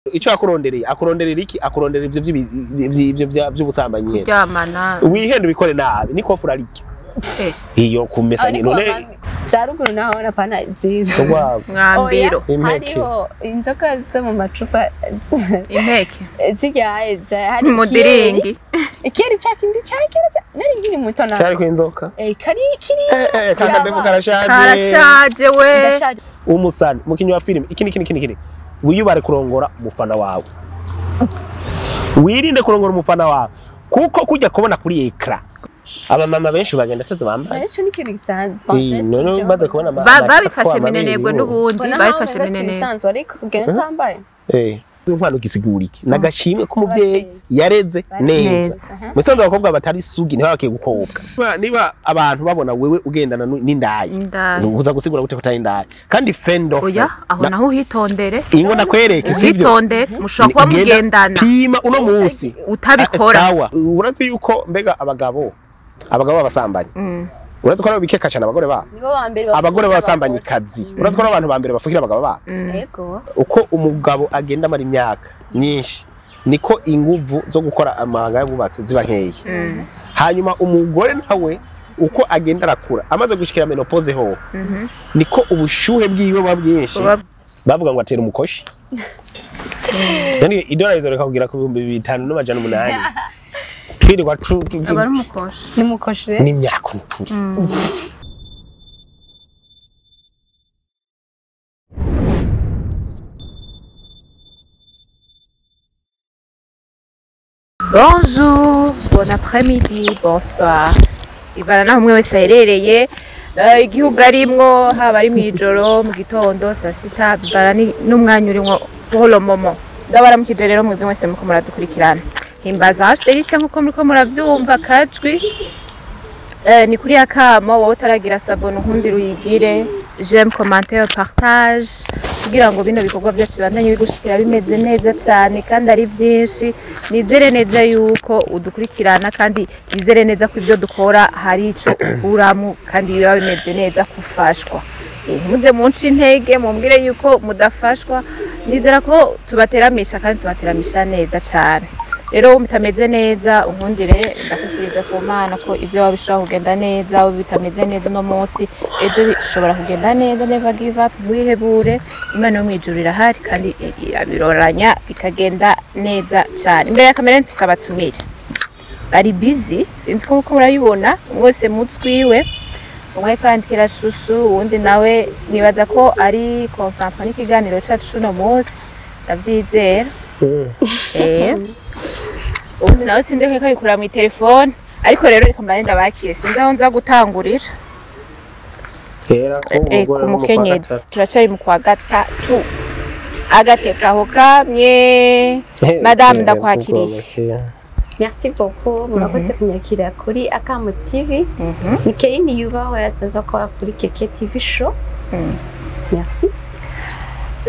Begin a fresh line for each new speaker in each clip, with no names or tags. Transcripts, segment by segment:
Icyo akurondereye, akuronderera iki? Akuronderera ivyo vy'ubusambanyi nyene.
Kuryamana.
Wihenda ubikore nabi, niko furarike iyo kumesa.
Ariko
none
za ruguru naho napana ziza.
Urwagwa.
Mwambiro.
Impeke.
Hariho inzoka zo mu macupa.
Impeke.
Ziryaye hari
Mudiringi.
Ikiyeri ca kindi ca kera nari nkiri muto na
Cyariko inzoka.
Kari kiri.
Eh, kakademo karashaje.
Karashaje we.
Ndashaje.
Umusani, umukinyi wa filime, iki niki niki niki, wiyubare kurongora umufana wawe, wirinde kurongora umufana wawe, kuko kujya kubona kuri écran abamama benshi bagenda atazi bambaye.
Ico ni ikintu gisanzwe.
None umaze kubona
Babifashe
amabere
minenegwe
y'uwo.
n'ubundi
Mbona
babifashe
nkaho umenga si
minenegwe.
ibisanzwe, ariko kugenda utambaye.
Inkwano gisigura iki? Nagashimwe k'umuvyeyi yareze neza.
Neza.
Musanzwe abakobwa batari sugi ntibabakiye gukobwa. Niba abantu babona wewe ugendana n'indaya,
Indaya.
uza gusigura gute ko utari indaya kandi fend off?
Oya, aho naho uhitondere.
Ingo ndakwereke, sivyo?
Uhitondere, mushobora kuba mugendana
pima uno munsi
utabikora.
Sawa, urazi yuko mbega abagabo b'abasambanyi, urazi ko aribo bikeka cyane abagore babo?
Nibo ba mbere
Abagore
bafukira.
b'abasambanyi kazi, urazi ko ari abantu ba mbere bafukira abagabo babo?
Yego.
Uko umugabo agenda amara imyaka myinshi, niko inguvu zo gukora amabanga y'abubatsi ziba nkeya. Hanyuma umugore nawe uko agenda arakura, amaze gushikira ménopause ho, niko ubushuhe bwiwe buba bwinshi. Bavuga ngo atera umukoshi. Yani idolari zoreka kugera ku 5800, twirirwa
Aba ari umukoshi.
N'umukoshi rero.
N'imyaka nukuri.
Bonjour, bon après-midi, bonsoir. Ivana naho umwe wese aherereye, igihugu arimwo, haba ari mw'ijoro, mu gitondo, saa sita, bivana n'umwanya urimwo pour le moment. Ndabaramukije rero mwebwe mwese muko muradukurikirana. Himbaza Hash nkuko muriko muravyumva kajwi. Ni kuri akamo wowe utaragira s'abonner, unkundire uyigire, j'aime, commentaire, partage, kugira ngo bino bikorwa byacu bibandanye bigushikira bimeze neza cyane kandi ari byinshi. Nizere neza yuko udukurikirana, kandi nizere neza ko ibyo dukora hari ico ukuramo kandi biba bimeze neza, kufashwa. Ntimuze munce intege mumbwire yuko mudafashwa. Nizera ko tubateramisha kandi tubateramisha neza cyane. Rero mutameze neza, unkundire ndakwifuriza ku Mana ko ibyo waba bishobora kugenda neza. Waba bitameze neza uno munsi, ejo bishobora kugenda neza. Never give up, wihebure, Imana yo mu ijuru irahari kandi irabiroranya bikagenda neza cyane. Imbere ya kamera mfise abatumire bari busy, sinzi ko uko murabibona mwese mutwiwe. Umwe kwandikira shushu, uwundi nawe nibaza ko ari concentré n'ikiganiro cacu cuno munsi, ndavyizera. Ubundi nawe sinzi ko abikura mu telefone, ariko rero reka mbanze ndabakire, sinzi aho nza gutangurira.
Kera ko
Ku mukenyezi turacari mu kwa gatatu, agateka aho kamye. Madame, ndakwakiriye.
Merci beaucoup, murakoze kunyakira kuri Akamo TV. Ni Kerini Yubahwe, yasanzwe akora kuri Keke TV Show. Merci.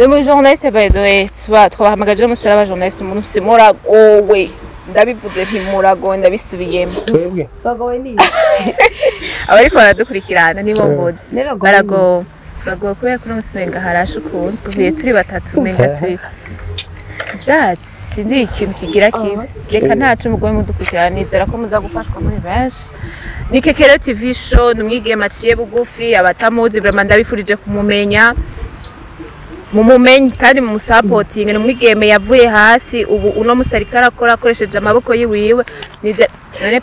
Mu journaliste, by the way, tuba twabahamagaje umunsi w'aba journaliste. Umuntu si muragowe, ndabivuze nti muragowe, ndabisubiyemo.
Twebwe?
Bagowe ni
Abariko baradukurikirana nibo ngozi.
Nebagowe.
Baragowe, baragowe kubera ko uno munsi umenga harashe ukuntu tuvuye turi batatu, umenga turi tudatsi, sinzi ikintu kigira kibi. Reka ntaco, mugume mudukurikirana, nizera ko muza gufashwa muri benshi. Ni Kekero TV Show, ni umwigeme aciye bugufi. Abatamuzi vraiment ndabifurije kumumenya, mumumenye kandi mumusapotinge. Ni umwigeme yavuye hasi, ubu uno musi ariko arakora akoresheje amaboko yiwiwe. None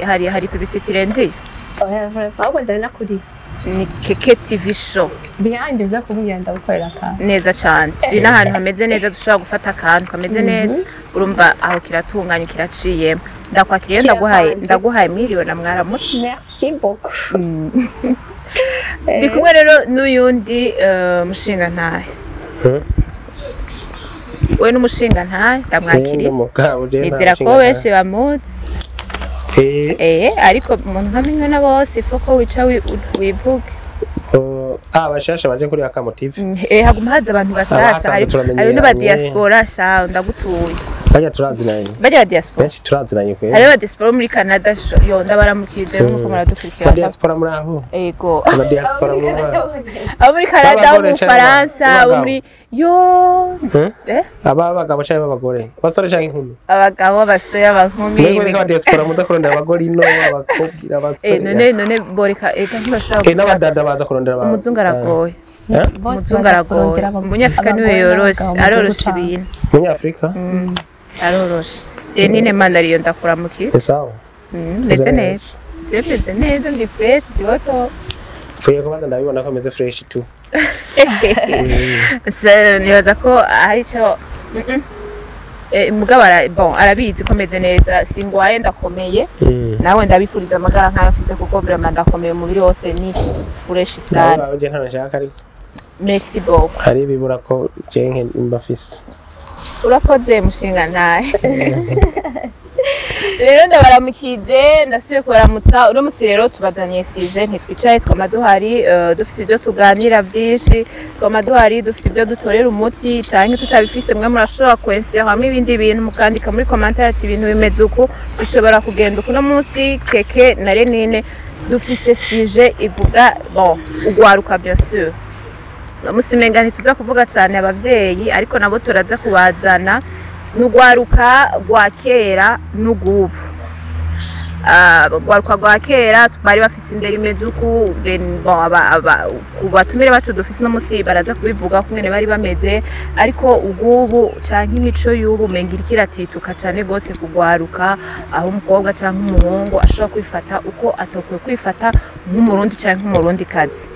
hari publicité irenze iyo?
Oya, vraiment, ahubwo ndanakuri.
Ni Keke TV Show.
Behind ivyo kubwira ndagukorera akantu.
Neza cyane, turi n'ahantu hameze neza, dushobora gufata akantu kameze neza. Urumva aho kiratunganye, kiraciyemo. Ndakwakiriye, ndaguhaye.
Kirapanze.
Ndaguhaye miliyoni, mwaramutse.
Merci beaucoup.
Ndi kumwe rero n'uyundi mushinga ntahe. We n'umushinga ntahe, ndamwakiriye, nizera ko benshi bamuzi. Ariko umuntu nkamenya na bose, ifo ko wica wivuge.
Abashasha baje kuri Akamo TV.
Haguma haza abantu bashasha.
Abahasanze
Hari
turamenyeranye.
hari n'aba diaspora sha, ndagutuye.
Bajya turazinanye.
Bajya ba diaspora.
Benshi turazinanye kwe.
Hariho aba diaspora muri Canada yo ndabaramukije nk'uko muradukurikirana.
Ba diaspora muri aho.
Ego.
Aba diaspora muri aho.
Abo muri Canada, abo mu Faransa, abo muri yo.
Aba abagabo cyangwa abagore? Abasore cyangwa inkumi?
Abagabo, abasore, abankumi.
Mwebwe ba diaspora muza kurondera abagore ino, abakobwa, abasore.
None boreka eka ntibashobora.
N'abadada baza kurondera abagore.
Umuzungu aragoye. Umuzungu aragoye. Umunyafrika niwe yoroshe, aroroshe ibintu.
Umunyafrika?
Aroroshe. Nine mana ariyo ndakuramukira.
Sawa.
Ndetse neza. Meze neza, ndi fresh, byoto.
Fuye kubanza ndabibona ko meze fresh tu.
Nibaza ko hari ico mugabo bon arabizi ko meze neza, singwaye ndakomeye. Nawe ndabifurije amagara nkayo mfise kuko vraiment ndakomeye umubiri wose ni fresh sana.
Nawe je ntanashaka ariko.
Merci beaucoup.
Hari bibura ko je mba mfise.
Urakoze mushinga naye. Rero ndabaramukije, ndasubiye kubaramutsa. Uno musi rero tubazaniye sije ntitwicaye, twama duhari dufise ibyo tuganira byinshi, twama duhari dufise ibyo dutorera umuti canke tutabifise mwe murashobora kwenseramo ibindi bintu mukandika muri commentaire ati ibintu bimeze uku bishobora kugenda uku. Uno musi Keke na Renine dufise sije ivuga bon ugwaruka bien sûr. Uno musi menga ntituza kuvuga cane abavyeyi ariko nabo turaza kubazana n'ugwaruka rwa kera n'ugubu. Ugwaruka rwa kera bari bafise indero imeze uku, ku batumire bacu dufise uno musi baraza kubivuga kungene bari bameze, ariko ugubu canke imico y'ubu menga iriko iratituka cane gose kugwaruka, aho umukobwa canke umuhungu ashobora kwifata uko atokwiye kwifata nk'umurundi canke nk'umurundikazi.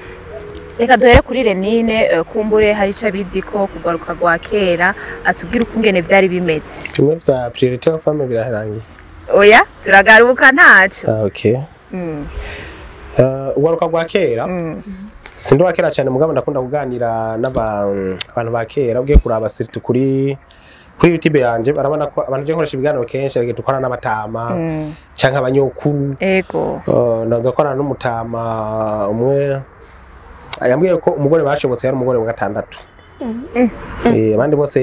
Reka duhere kuri Renine, kumbure hari ico abizi ko kugaruka rwa kera atubwira ukungene vyari bimeze.
Bimwe vya priorité of family birarangiye.
Oya, turagaruka ntaco.
Okay. Ugaruka rwa kera. Sindi wa kera cyane mugabo ndakunda kuganira n'abantu ba kera, ugiye kuraba surtout kuri YouTube yanje barabona ko abantu je nkoresha ibiganiro kenshi ariko dukora n'abatama canke abanyokuru.
Ego.
Ndaza gukorana n'umutama umwe yambwiye ko umugore bashobotse yari umugore wa gatandatu. Abandi bose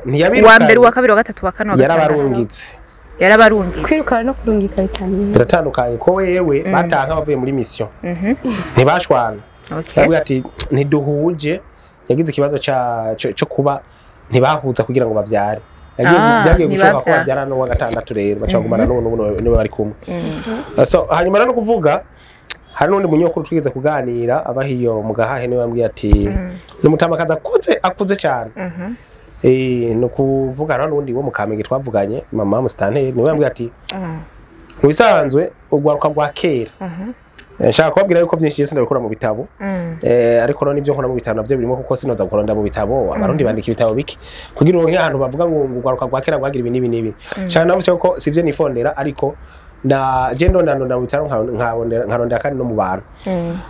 ntiyabirukanye.
Uwa mbere, uwa kabiri, wa gatatu, wa kane, wa gatanu.
Yarabarungitse.
Yarabarungitse.
Kwirukana no kurungika bitaniye.
Biratandukanye ko wewe batanga bavuye muri mission. Ntibashwana.
Okay.
Yabwiye ati ntiduhuje, yagize ikibazo cyo kuba ntibahuza kugira ngo bavyare. Yagiye gushoka ko bavyara no wa gatandatu rero baca bagumana n'ubu niwe bari kumwe. So hanyuma rero kuvuga hari n'undi munyokuru twigeze kuganira abahiyo mu gahahe niwe yambwiye ati n'umutamakazi akuze cyane. No kuvuga rero n'undi wo mu Kamenge twavuganye mama Mustanteri niwe yambwiye ati mu bisanzwe ugwaruka rwa kera. Nshaka kubabwira yuko byinshi je sindabikora mu bitabo. Ariko none ibyo nkora mu bitabo navyo birimo kuko sinoza gukoronda mu bitabo. Abarundi bandika ibitabo biki kugira uronke ahantu bavuga ngo ugwaruka rwa kera rwagira ibi n'ibi n'ibi. Cyane nabo ko sivyo nifondera ariko na je ndondandonda mu bitaro nkarondera kandi no mu bantu.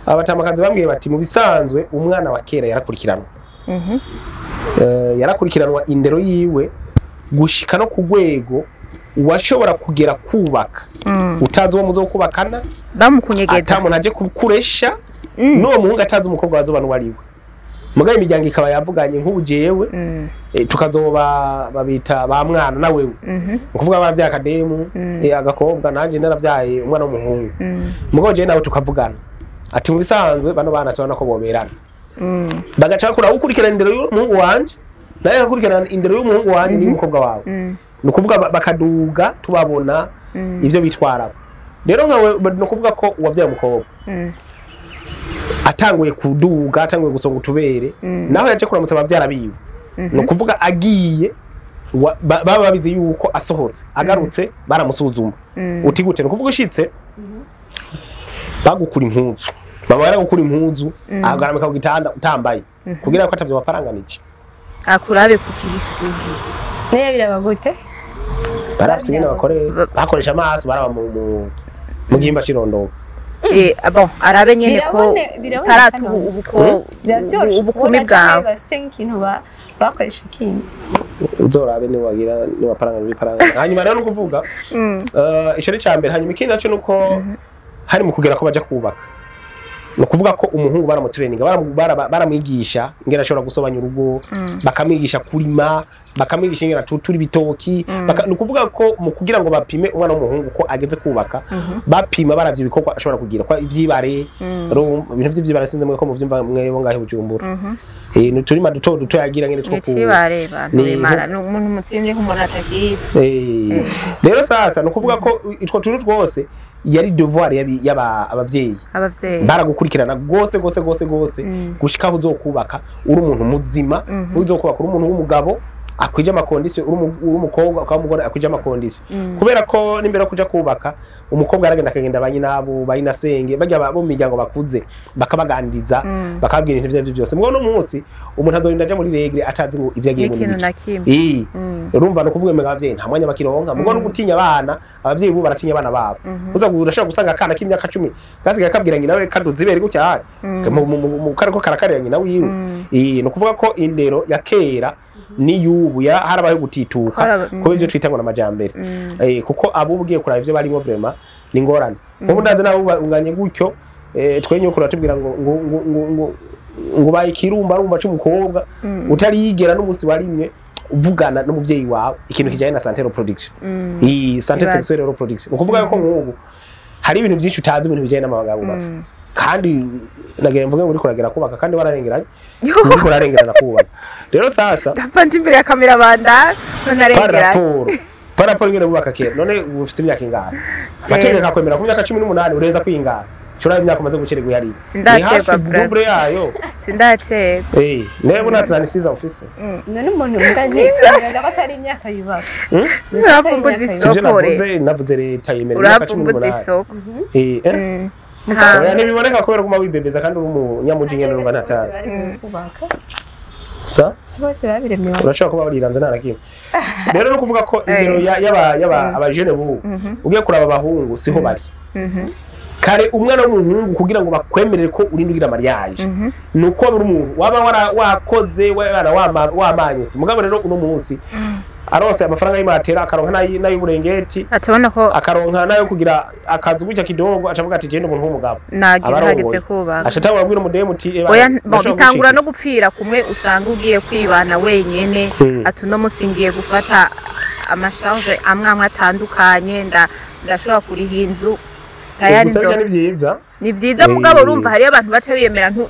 Abatamakazi bambwiye bati mu bisanzwe umwana wa kera yarakurikiranwa. Yarakurikiranwa indero yiwe gushika no kugwego washobora kugera kubaka. Utazi uwo muzokubakana
bamukunyegeza
atamuntu aje kukuresha n'uwo muhungu atazi umukobwa wazoba wariwe. Mugaye imiryango ikaba yavuganye nk'ubujewe tukazoba babita ba mwana na wewe. Ukuvuga bavyaye akademu agakobwa nanje naravyaye umwana w'umuhungu. Mugabo je nawe tukavugana ati mu bisanzwe bano bana tubona ko boberana. Bagaca bakura ukurikirana indero y'umuhungu wanje naye akakurikirana indero y'umuhungu wanje n'umukobwa wawe. Nukuvuga bakaduga tubabona ivyo bitwara. Rero nkawe nukuvuga ko uwavyaye umukobwa atanguye kuduga, atanguye gusonga utubere, naho yaje kuramutsa abavyara biwe. Nukuvuga agiye baba babizi yuko asohotse agarutse baramusuzuma. Uti gute? Nukuvuga ushitse bagukura impuzu. Mama yaragukura impuzu agaramika ku gitanda utambaye kugira ko atavyo baparanganije.
Akurabe ku kibisugi.
Naye biraba gute?
Barafite ingene bakoresha amaso baraba mu gihimba cirondoka.
Bon arabe nyene ko taratu ubuko ubukumi bwawe
barafite nk'ikintu bakoresha kindi.
Uzorabe ni wagira ni waparanga biparanga. Hanyuma rero nukuvuga ico ni cambere. Hanyuma ikindi naco nuko hari mu kugera ko baja kubaka. Ni ukuvuga ko umuhungu baramutraininga, baramwigisha ingene ashobora gusobanya urugo, bakamwigisha kurima, bakamwigisha ingene atutura ibitoki. Ni ukuvuga ko mu kugira ngo bapime umwana w'umuhungu ko ageze kubaka, bapima baravye ibikorwa ashobora kugira kwa ivyibare. Ibintu vy'ivyibare sinzi mwe ko muvyumva mwe bo ngahe Bujumbura. Ni uturima duto duto yagira ngene two ku
Nicibare bantu bimara ni umuntu musinzi nk'umuntu atagize.
Rero sasa ni ukuvuga ko utwo tuntu twose yari devoir y'aba abavyeyi.
Abavyeyi
Baragukurikirana gose gose gose gose gushika aho uzokubaka uri umuntu muzima, uzokubaka uri umuntu w'umugabo akwije ama conditions, uri umukobwa ukaba umugore akwije ama conditions, kubera ko n'imbere yo kuja kubaka umukobwa aragenda akagenda ba nyinabo, ba nyinasenge, bajya bo mu miryango bakuze, bakabaganiriza, bakababwira ibintu ivyo arivyo byose. Mugabo no munsi umuntu azorinda aja muri règles atazi ngo ivyo agiye
n'ikintu
muri
na kimwe.
Urumva no kuvuga ngo abavyeyi nta mwanya bakironka, mugo no gutinya abana, abavyeyi ubu baratinya abana babo. Uza urashobora gusanga akana k'imyaka 10 kasigaye kabwira nyina we kaduze ibere gutya mu kariko karakarira nyina wiwe. No kuvuga ko indero ya kera n'iyubu ya harabaye gutituka kuba ivyo twita ngo n'amajambere. Kuko abo ugiye kuraba ivyo barimo vraiment ni ngorane. Ubu ndazi nawe unganye gutyo, twe nyokuru atubwira ngo baye ikirumba rumba c'umukobwa utarigera n'umunsi warimwe uvugana n'umuvyeyi wawe ikintu kijanye na santé reproduction, iyi santé
Ibaze.
sexuelle reproduction. Ni ukuvuga ko nk'ubu hari ibintu byinshi utazi, ibintu bijanye n'amabanga y'abubatsi, kandi nagira mvuge ngo uriko uragera kubaka kandi wararengeranye, uriko urarengerana kubaka. Rero sasa
Ndapfa nje imbere ya kamera banda ntarengeranye.
Par rapport ingene bubaka kera, none ubu ufite imyaka ingahe? Amategeko akwemera ku myaka 18 ureza kwingana cura imyaka umaze gucererwa ihari ni
Sindacerwa,
hafi
brother.
double yayo.
Sindacegwa.
Newe una 36 ufise.
None umuntu muganje sinaza ko atari imyaka yubaka.
Urapfumbuza
Sivyo.
isoko re.
Navuze leta yemera imyaka cumi
Urapfumbuza
n'umunani.
isoko.
Oya, ntibiboneka kubera guma wibebeza kandi uri umunyamuji nyene, urumva ntatari
Kubaka
sa.
Si bose babiremye.
Urashobora kuba wariranze nta na kimwe. Rero no kuvuga ko indero y'aba abajene bubu, ugiye kuraba abahungu siho bari kare. Umwana w'umuhungu kugira ngo bakwemerere ko urinda ugira mariage ni uko waba uri umuntu waba wakoze wana wamanyutse. Mugabo rero uno munsi aronse amafaranga y'imatera, akaronka n'ay'uburengeti,
Atabona ko
akaronka n'ayo kugira akazu gutya kidogo, acavuga ati genda umuntu w'umugabo
nagira
abarongoye.
Hageze kubaka.
Aca atangura abwira umudemu uti
Oya, bon,
ndashobora
bitangura no
gucika.
gupfira kumwe usanga ugiye kwibana wenyene. Ati uno musi ngiye gufata ama charges amwe amwe atandukanye, ndashobora kuriha inzu tayari.
Gusa
Nzo
birya ni vyiza.
Ni vyiza, mugabo urumva hariyo abantu baca biyemera bon,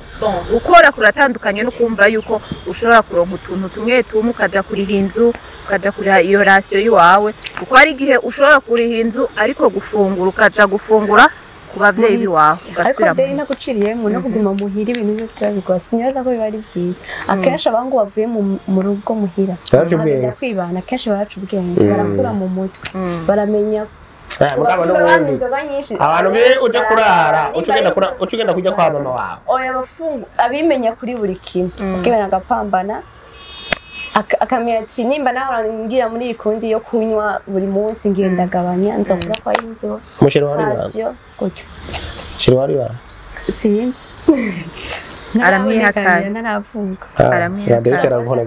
gukora kuratandukanye no kumva yuko ushobora kuronka utuntu tumwe tumwe ukaja kuriha inzu, ukaja kuriha iyo ration yiwawe, kuko hari igihe ushobora kuriha inzu ariko gufungura ukaja gufungura ku bavyeyi biwawe
Ariko
ugasubira
deni ntaguciriyemo no kuguma muhira ibintu byose babikora sinibaza ko biba ari byiza. Akenshi abahungu bavuye mu rugo muhira
Baraca ubwenge.
bagenda kwibana, akenshi baraca ubwenge, barakura mu mutwe, baramenya.
Mugabo
Banywa
n'ubundi
inzoga nyinshi.
Abantu be uje kurara uca ugenda uca ugenda kujya kwa mama wawe.
Oya, abafungu abimenya kuri buri kimwe, akibera agapambana, akamenya ati nimba nawe ngira muri iyi kundi yo kunywa buri munsi, ngiye ndagabanya nzokura kwa inzu.
Umusheri wari wawe.
Rasiyo gutyo.
Umusheri wari wawe.
Sinzi.
Aramwihakana.
Ntaravuga.
Aramwihakana.
Delisi aragukora,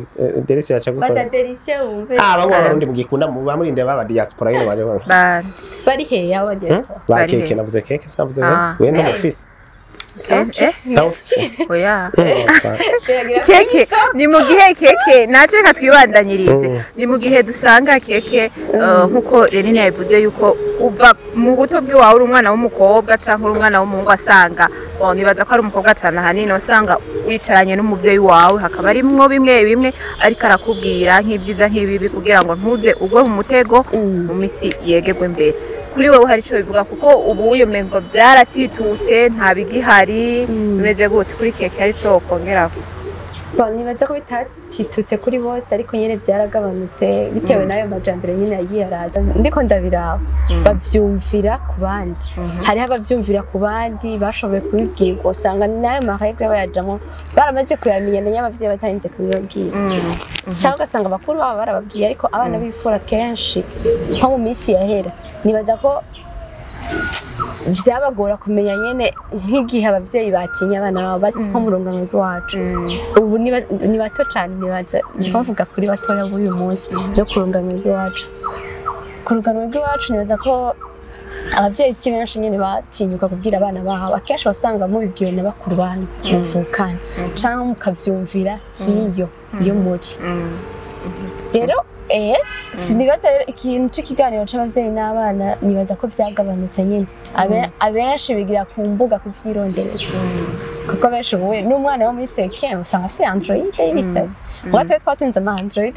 Delisi yaca
Baza
gukora.
Delisiyo wumve.
Bamwe abarundi mugikunda bamurinde baba diaspora nyine baje banga.
Bari hehe abo diaspora?
Ba
Bari
keke
he?
navuze keke savuze. We no office.
Eh, oya.
Biragira
Keke ni mu gihe keke nace reka twibandanyirize. Ni mu gihe dusanga keke, nkuko Renine yabivuze yuko uva mu buto bw'iwawe uri umwana w'umukobwa canke uri umwana w'umuhungu, asanga bon, nibaza ko ari umukobwa cane ahanini, usanga wicaranye n'umuvyeyi wawe hakaba arimwo bimwe bimwe ariko arakubwira nk'ivyiza nk'ibibi kugira ngo ntuze ugwe mu mutego mu misi yegerwe imbere. Kuri wewe hari ico bivuga? Kuko ubu uyo mengo vyaratitutse, nta bigihari, bimeze gute kuri keke? Hari ico wokongerako?
Bon, nibaza ko bitatitutse kuri bose, ariko nyine byaragabanutse bitewe n'ayo majambere nyine yagiye araza. Ndiko ndabiraba bavyumvira ku bandi, hariho abavyumvira ku bandi bashoboye kubibwirwa, usanga n'ayo ma règles bayajamwo baramaze kuyamenya na abavyeyi batarinze kubibabwira, cyangwa ugasanga abakuru babo barababwiye. Ariko abana b'imfura kenshi nko mu minsi yahera nibaza ko byabagora kumenya nyene nk'igihe abavyeyi batinya abana babo basi nko mu rungano rwacu. Ubu ni bato cyane, nibaza twavuga kuri batoya b'uyu munsi no ku rungano rw'iwacu. Ku rungano rw'iwacu nibaza ko Abavyeyi si benshi nyene batinyuka kubwira abana babo. Akenshi wasanga mubibwiwe na bakuru banyu muvukana, canke mukavyumvira hiyo iyo muri. Rero sinibaza rero ikintu c'ikiganiro c'abavyeyi n'abana, nibaza ko vyagabanutse nyene. Abenshi bigira ku mbuga kuvyironderera, kuko benshi ubu n'umwana wo muri cinquième usanga afise Android y'ibisazi. Ubu twe twatunze ama Android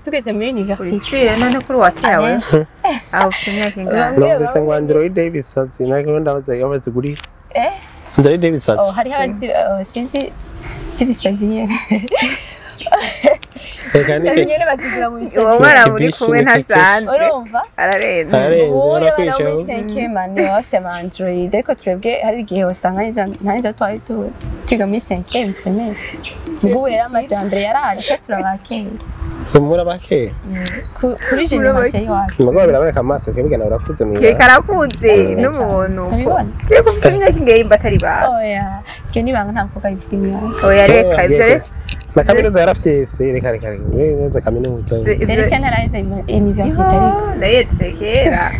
tugeze muri université.
Wisiye none kuri wa kera we?
Abenshi.
Aho ufite imyaka ingana?
Bamwe
Numvise ngo Android y'ibisazi, nako ndabaza iyo bazigurira. Android y'ibisazi.
Oh, hariho abazi, oh, sinzi z'ibisazi nyene.
Reka
Ibisazi
ni
nyene bazigura mu bisazi.
Uwo mwana muri kumwe ntasanzwe.
Urumva?
Ararenze.
Ararenze.
Ubu abana bo
Barakwica.
muri cinquième année baba bafise ama Android, ariko twebwe hari igihe usanga nta nizo twari tuzi twiga muri cinquième primaire. Ubu rero amajambere yaraje, turabakeye.
Muri abakera.
Kuri génération y'iwacu.
Mugabo biraboneka amaso twebwe nawe urakuze
Keka
mwibara.
arakuze
Arakuze
n'umuntu.
cane. Ntabibona?
Keka ufite imyaka ingahe imba atari bawe?
Oya, ibyo ni ibanga, nta mukobwa bivuga imyaka.
Oya, reka ibyo reka.
Na kaminuza yarafyese, reka reka reka, neza kaminuza.
Delcia ntaraheza université, ariko
Nayejeje kera.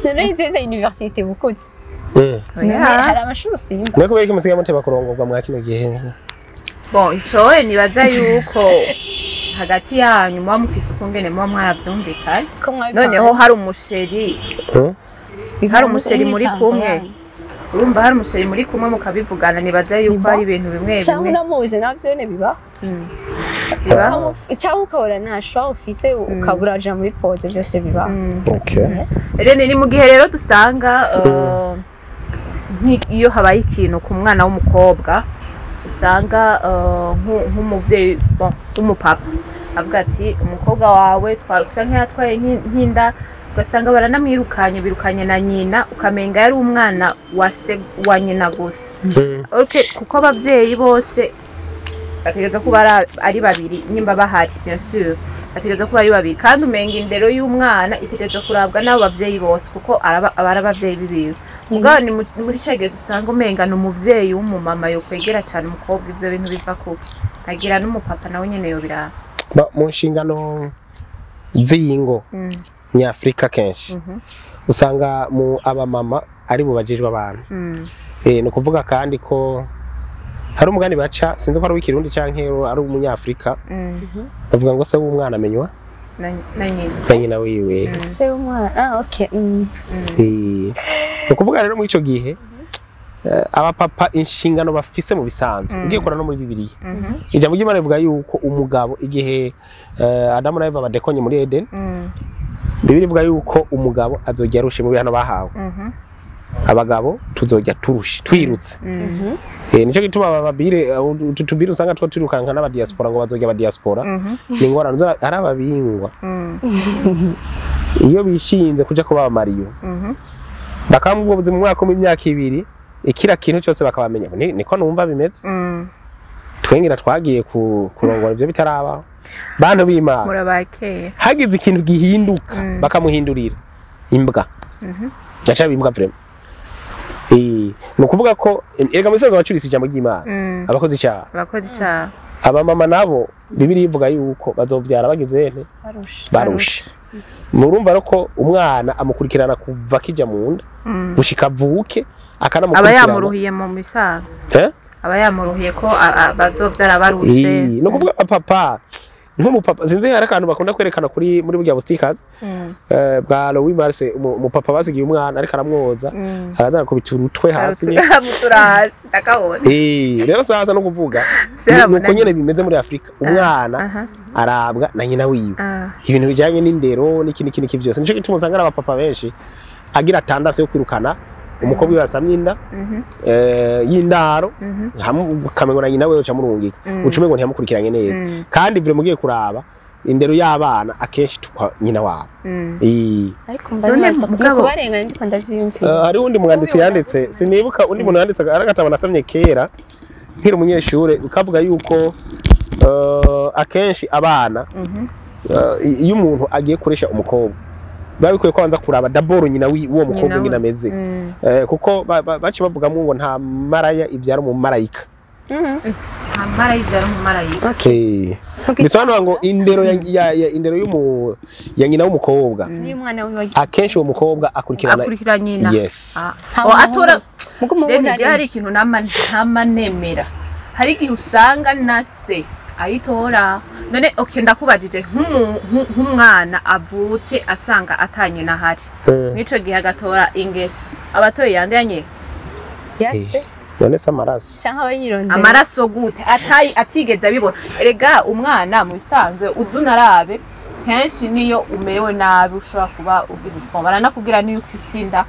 none yize université bukuze. None
Oya.
hari amashuri usimba.
Mwe kubera iki musigaye muteba kurongorwa mwa kino gihe?
Bon, ico nibaza yuko hagati yanyu muba mufise ukungene muba mwaravyumvikanye.
Ko mwabipanze.
Noneho hari umuchéri, hari umuchéri muri kumwe, urumva, hari umuchéri muri kumwe mukabivugana, nibaza yuko
Biba.
hari ibintu bimwe
Cyangwa
bimwe
unamuzi, navyo nyene bibaho.
Bibaho.
Cyangwa ukabura nta choix ufise, ukabura uraja muri pause, byose bibaho.
Okay.
Yes.
Rene, ni mu gihe rero dusanga iyo habaye ikintu ku mwana w'umukobwa, usanga nk'umuvyeyi, bon, w'umupapa avuga ati umukobwa wawe canke yatwaye nk'inda, ugasanga baranamwirukanye, birukanye na nyina, ukamenga yari umwana wa se wa nyina gusa. Okay, kuko abavyeyi bose bategereza kuba ari babiri, nyimba bahari, bien sûr bategereza kuba ari babiri, kandi umenga indero y'umwana itegereza kurabwa n'abo bavyeyi bose, kuko aba ari abavyeyi bibiwe. Mugabo ni muri ca gihe dusanga umenga ni umuvyeyi w'umumama yokwegera cane umukobwa. Ivyo bintu biva kuki? Agira n'umupapa nawe nyene yobiraba.
Mu nshingano z'ingo nyafurika, kenshi usanga mu abamama ari bo bajejwe abantu. Ni ukuvuga kandi ko hari umugani baca, sinzi ko ari uw'ikirundi canke ari umunyafurika, bavuga ngo se w'umwana amenywa
na nyina.
Na nyina wiwe.
Se w'umwana, ah, okay.
Ni ukuvuga rero muri ico gihe abapapa inshingano bafise mu bisanzwe, ugiye kora no muri Bibiliya, ijambo ry'Imana rivuga yuko umugabo, igihe Adamu na Eva badekonye muri Eden, Bibiliya ivuga yuko umugabo azojya arushe mu bihano bahawe. Abagabo tuzojya turushe twirutse. Nico gituma aba babire, utu tubire usanga two twirukanka n'aba diaspora ngo bazojya aba diaspora, ni ingorane ari ababingwa iyo bishinze kuja kuba abamariyo, bakamubwo ubuzima mu mwaka w'imyaka 2, ikira kintu cyose bakabamenya. Niko numva bimeze. Twengera twagiye kurongora ibyo bitaraba, bantu b'Imana.
Murabakeye.
Hagize ikintu gihinduka, bakamuhindurira imbwa, yaca imbwa vraiment. Ni ukuvuga ko erega musaza wacuritse ijambo ry'Imana, abakozi icyaha.
Abakozi icaha.
Abamama nabo Bibiliya ivuga yuko bazovyara bagize nte?
Barusha.
Barushe. Murumva rero ko umwana amukurikirana kuva akija mu nda gushika avuke,
Aba
akanamukurikirana.
Yamuruhiye mu misango.
Eh?
Aba yamuruhiye ko bazovyara barushe.
Ni ukuvuga papa, nk'umupapa, sinzi, hari akantu bakunda kwerekana kuri muri burya busitikazi bwa Louis Mars, umupapa basigiye umwana ariko aramwoza, araza kubita urutwe hasi nyene.
Mutura hasi, ndakabona.
Rero sasa no kuvuga
Sera
nuko
munani.
nyene bimeze muri Afrika, umwana arabwa na nyina wiwe, ibintu bijanye n'indero n'iki n'iki n'iki byose. Nico gituma usanga ari abapapa benshi agira tendance yo kwirukana umukobwa wiwe asamye inda y'indaro, ukamengo na nyina wewe uca murungika, uca umengo ntiyamukurikiranye neza. Kandi vure mugiye kuraba indero y'abana, akenshi tukwa nyina wabo.
Ariko mba
None
nibaza kubarenganya, ndiko ndavyiyumvira.
Hari undi mwanditsi
Uyu
yanditse, sinibuka, undi muntu yanditse ari agatabo nasomye kera nkiri umunyeshure, ukavuga yuko akenshi abana, iyo umuntu agiye kuresha umukobwa, biba bikwiye ko abanza kuraba d'abord nyina w'uwo mukobwa
Nyina
ingene
we.
ameze. Kuko baciye bavugamwo ngo nta maraya ibyara umumarayika.
Nta marayika ari umumarayika.
Eh. Bisobanura ngo indero ya indero y'umu ya nyina w'umukobwa.
Niyo umwana wiwe
Akenshi uwo mukobwa akurikirana
Akurikira nyina.
Yes.
O atora
mugo
Rero
umuhungu
njye hari ikintu ntama nemera. Hari igihe usanga na se ayitora. None okay ndakubajije nk'umwana avutse asanga atanye na hari. Nico gihe agatora ingeso. Abatoye yandanye
yase
None se amaraso.
cyangwa abayirondera
amaraso gute atayi atigeze abibona. Erega umwana mu bisanzwe uzunarabe kenshi niyo umerewe nabi ushobora kuba ugira utwo baranakubwira niyo ufise inda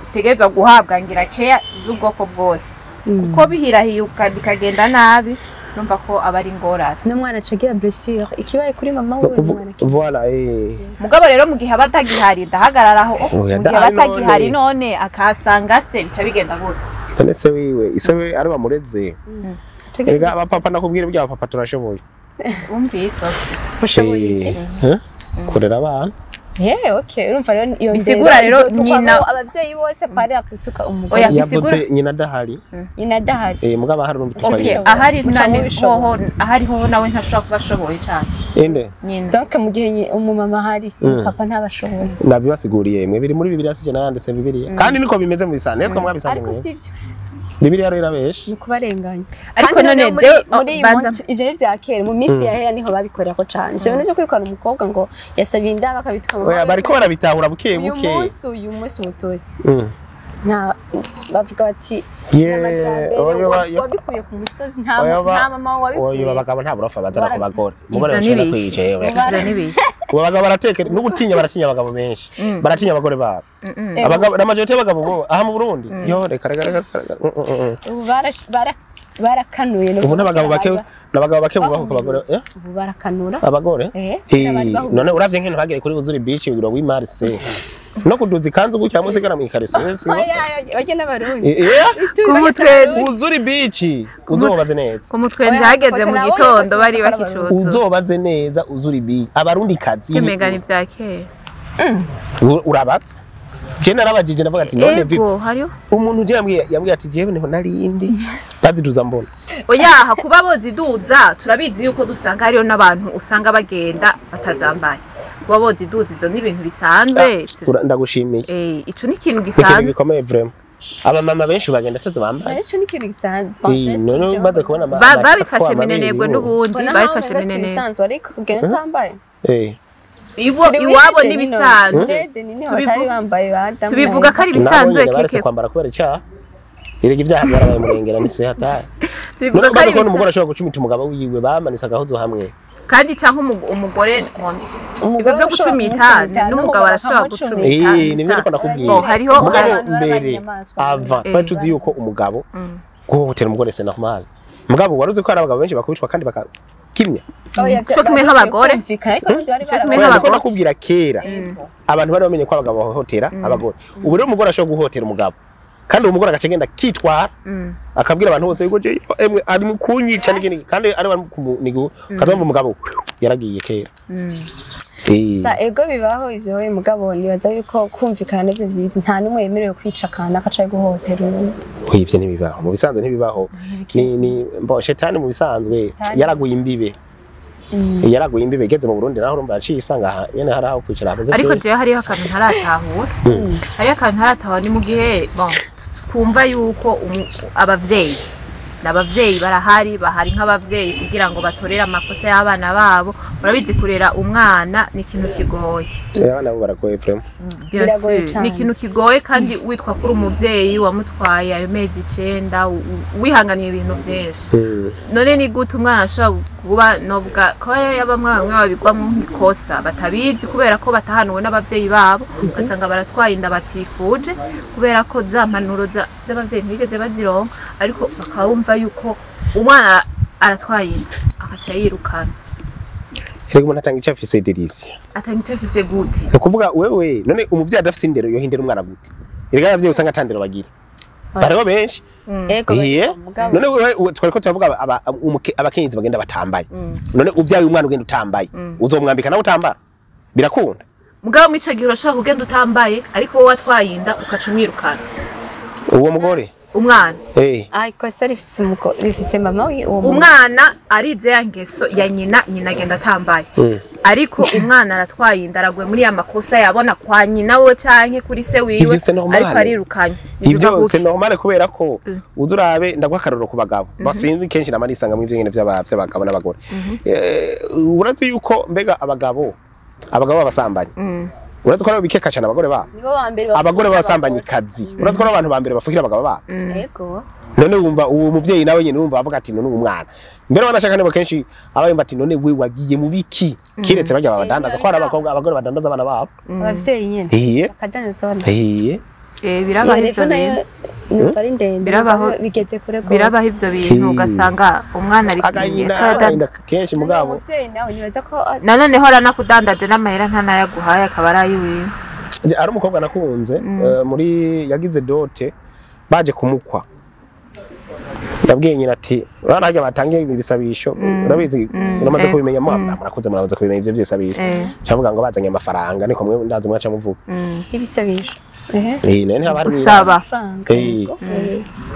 utegerezwa guhabwa ngira care z'ubwoko bwose kuko bihirahiye bikagenda nabi numva ko aba ari ingorane
n'umwana acagira blessure ikibaye kuri mama we umwana
Voilà eh.
mugabo rero mu gihe aba atagihari ndahagararaho
Oya,
mu gihe aba
ndahari
atagihari none akahasanga se bica bigenda gute
None se wiwe ise we ari bamureze. Erega abapapa nakubwira ibya papa turashoboye.
Umvise okay
ushoboye iki
Eh? Kurera abana.
Yeah, okay. Urumva rero iyo
Bisigura rero nyina-
abavyeyi bose pari akutuka umugore
Oya. Bisigura-
Yavuze nyina adahari.
nyina adahari.
Eh mugabo ahari urumva
Okay,
tutwaye.
ahari
Muca
nane
mubishobora.
hoho ahari hoho nawe ntashobora kuba ashoboye cyane
Inde
nyina
Donc mu gihe umumama ahari papa ntabashoboye.
Nabibasiguriye mwe biri muri Bibiliya sije nayanditse Bibiliya. Kandi niko bimeze mu bisanzwe nitwe mwabisanze
Ariko
mwe.
sivyo
Bibiliya rero irabesha.
ni kubarenganya.
Ariko
Kandi
none
noneho
jewe
muri iyi
banza
munsi ivyo ni vya kera mu minsi yahera niho babikorera cane. Ivyo bintu vyo kwikora umukobwa ngo yasabiye inda bakabituka mama.
Oya bariko barabitahura buke
uyu
buke.
munsi uyu munsi mutoya. Nta bavuga bati
Yeah,
amajambere
oyo
wabikuye ku musozi nta mama wabikuye.
Oyo abagabo nta burofa bazana ku bagore. Umugore
Ivyo
arashobora
ni
kwica yewe.
ivyo ni bibi.
Ubu abagabo baratekera n'ugutinya baratinya abagabo benshi. Baratinya abagore babo. Abagabo na majorité y'abagabo bo aha mu Burundi. Yo reka reka reka.
Ubu barakanuye
Ubu n'abagabo bake n'abagabo bake bubaho ku bagore. Eh?
Ubu barakanura.
Abagore?
Eh,
none uravye nk'intu bagere kuri Uzuri Beach ugira wimarise. No kuduza ikanzu gutya musigara mu ikariso.
Oya oya n'abarundi.
Ku mutwe
Uzuri Beach uzobaze neza.
Ku mutwe ndageze mu gitondo bari bakicuza.
Uzobaze neza Uzuri Beach abarundi kazi.
Kemega ni vya kera.
Urabatse. Je narabajije ndavuga ati none vipi.
Ego hariho
Umuntu je yambwiye ati jewe niho narindi baziduza mbona.
Oya kuba boziduza turabizi yuko dusanga hariyo n'abantu usanga bagenda batazambaye. Kuba boziduza ivyo ni ibintu bisanzwe.
Ndagushimiye.
Ico ni ikintu
Ni ikintu
gisanzwe.
gikomeye vraiment. Abamama benshi bagenda atazo bambaye.
Ico ni ikintu gisanzwe.
None umaze kubona
Babifashe minenegwe n'ubundi babifashe minenegwe.
Bisanzwe ariko kugenda utambaye.
Iwabo nibisanzwe. Tubivuga ko ari ibisanzwe keke.
Kwambara kubera icyaha. Erega ibyaha byarabaye murengera ni se hatari.
Tubivuga ko ari
ibisanzwe. Umugore ashobora gucumita umugabo wiwe bamanitse agahozo hamwe.
Kandi canke umugore ibyo byo gucumita n'umugabo arashobora gucumita.
Nibyo ariko ndakubwira.
Hariho
umugabo mbere ava twari tuzi yuko umugabo guhohotera umugore c'est normal. Mugabo waruzi ko hari abagabo benshi bakubitwa kandi bakakimya.
Cyo kimwe nk'abagore.
Ariko ndakubwira kera abantu bari bamenye ko abagabo bahohotera abagore. Ubu rero umugore ashobora guhohotera umugabo. Kandi uwo mugore agaca agenda kitwara akabwira abantu bose yuko emwe ari mu kunyica n'ikindi kandi ari bari kumunigo kazamba umugabo yaragiye kera.
Sa ego bibaho ivyo we mugabo nibaza yuko kumvikana n'ivyo vyiza nta numwe yemerewe kwica kana akaca guhohotera uwundi.
Ivyo ntibibaho mu bisanzwe ntibibaho ni mbo shetani mu bisanzwe yaraguye imbibe. Yaraguye imbibe igeze mu Burundi naho urumva yaciye isanga nyene hari aho kwicara hameze.
Ariko jewe hariho akantu ntaratahura. Hariho akantu ntaratahura ni mu gihe bon twumva yuko abavyeyi n'abavyeyi barahari bahari nk'abavyeyi kugira ngo batorere amakosa y'abana babo. Murabizi kurera umwana ni ikintu kigoye.
Abana bo baragoye vraiment.
Biragoye cyane.
Ni ikintu kigoye kandi witwa kuri umuvyeyi wamutwaye ayo mezi 9 wihanganiye ibintu byinshi. None ni gute umwana ashobora kuba nobwa ko bamwe bamwe babigwamwo nk'ikosa batabizi kubera ko batahanuwe n'abavyeyi babo ugasanga baratwaye inda batifuje kubera ko za mpanuro z'abavyeyi ntibigeze bazironka ariko bakaba bumva yuko umwana aratwaye inda akaca yirukana.
Erega umuntu atanga icyo afise Delisia.
Atanga icyo afise gute?
Ni ukuvuga wewe none umuvyeyi adafise indero yohindera umwana gute? Erega abavyeyi usanga atandero bagira. Bariho benshi.
Ego
none wewe twariko turavuga abakenyezi bagenda batambaye. None uvyaye umwana ugenda utambaye uzomwambika nawe utambara? Birakunda.
Mugabo mwico gihe urashobora kugenda utambaye ariko wowe watwaye inda ukaca umwirukana.
Uwo mugore
Umwana
Ah, ikosa rifise rifise mama uwo
umwana arize ya ngeso ya nyina, nyina agenda atambaye, ariko umwana aratwaye inda, araguye muri ya makosa yabona kwa nyina we canke kuri se wiwe,
Ivyo c'est normal.
ariko arirukanye.
Ibyo c'est normal kubera ko uza urabe, ndaguha akarorero ku bagabo basinzi kenshi nama nisanga mu ivyo nyene vy'abagabo n'abagore. Urazi yuko mbega abagabo b'abasambanyi, urazi ko aribo bikeka cane abagore babo,
nibo ba mbere
abagore b'abasambanyi kazi, urazi ko ari abantu ba mbere bafukira abagabo babo.
Yego.
None wumva uwo muvyeyi nawe nyene wumva avuga ati none uwo mwana mbere wanashaka nibo kenshi aba yumva ati none we wagiye mu biki, kiretse barya babadandaza ko hari abakobwa abagore badandaza abana babo.
Abavyeyi nyene
Iye.
bakadandaza abana.
Iye.
Birabaho ivyo bintu.
Numva ari ndende.
Birabaho.
Bigeze kure gose.
Birabaho ivyo bintu, ugasanga umwana ari
agahinda agahinda kenshi mugabo.
Umuvyeyi nawe nibaza ko
nanone hora nakudandaje n'amahera ntanayaguhaye akaba ari ayiwiwe.
Ari umukobwa nakunze muri yagize dote baje kumukwa, yabwiye nyina ati urabona harya batangiye ibisabisho, urabizi uramaze kubimenya, murakuze muramaze kubimenya ivyo byisabisho, cavuga ngo bazanye amafaranga niko mwe ndazi mwaca muvuga
ibisabisho.
None ntihaba hari
Usaba.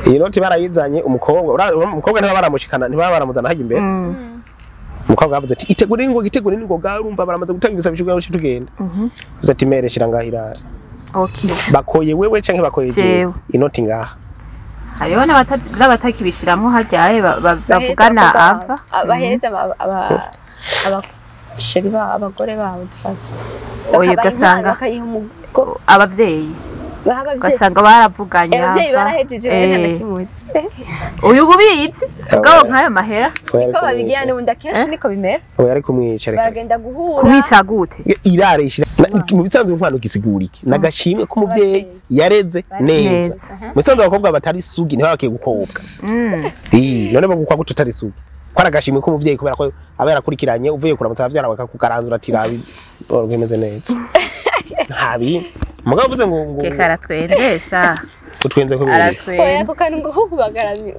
Iyi noti barayizanye, umukobwa umukobwa ntibaba baramushikana, ntibaba baramuzana hajya imbere. Umukobwa yavuze ati itegure n'ingoga, itegure n'ingoga, urumva baramaze gutanga ibisabisho kugira ngo tugende. Yavuze ati mere shira ngaha irare.
Okay.
Bakoye wewe canke bakoye jewe inoti ngaha.
Hariho n'abatakibishiramwo haryaye bavugana ava
bahereza abasheri ba abagore babo dufata.
Oya ugasanga abavyeyi ugasanga baravuganye,
abavyeyi barahejeje bari
uyu bubizi ubwabo nkayo mahera
ko babigira n'ubundi akenshi niko bimera.
Oya ariko kumwica reka
baragenda guhura
kumwica gute
irare ishira mu bisanzwe inkwano gisigura iki nagashimwe ko umuvyeyi yareze neza. Mu bisanzwe abakobwa batari sugi ntibabakiye gukobwa. None bagukwa gute utari sugi ko aragashimwe ko umuvyeyi kubera ko aba yarakurikiranye uvuye kuramutsa abavyara bakakukaranzura ati rabi bimeze neza. Ntabi mugabo uvuze ngo
keka aratwendesha
utwenze ko
oya ko kandi ngo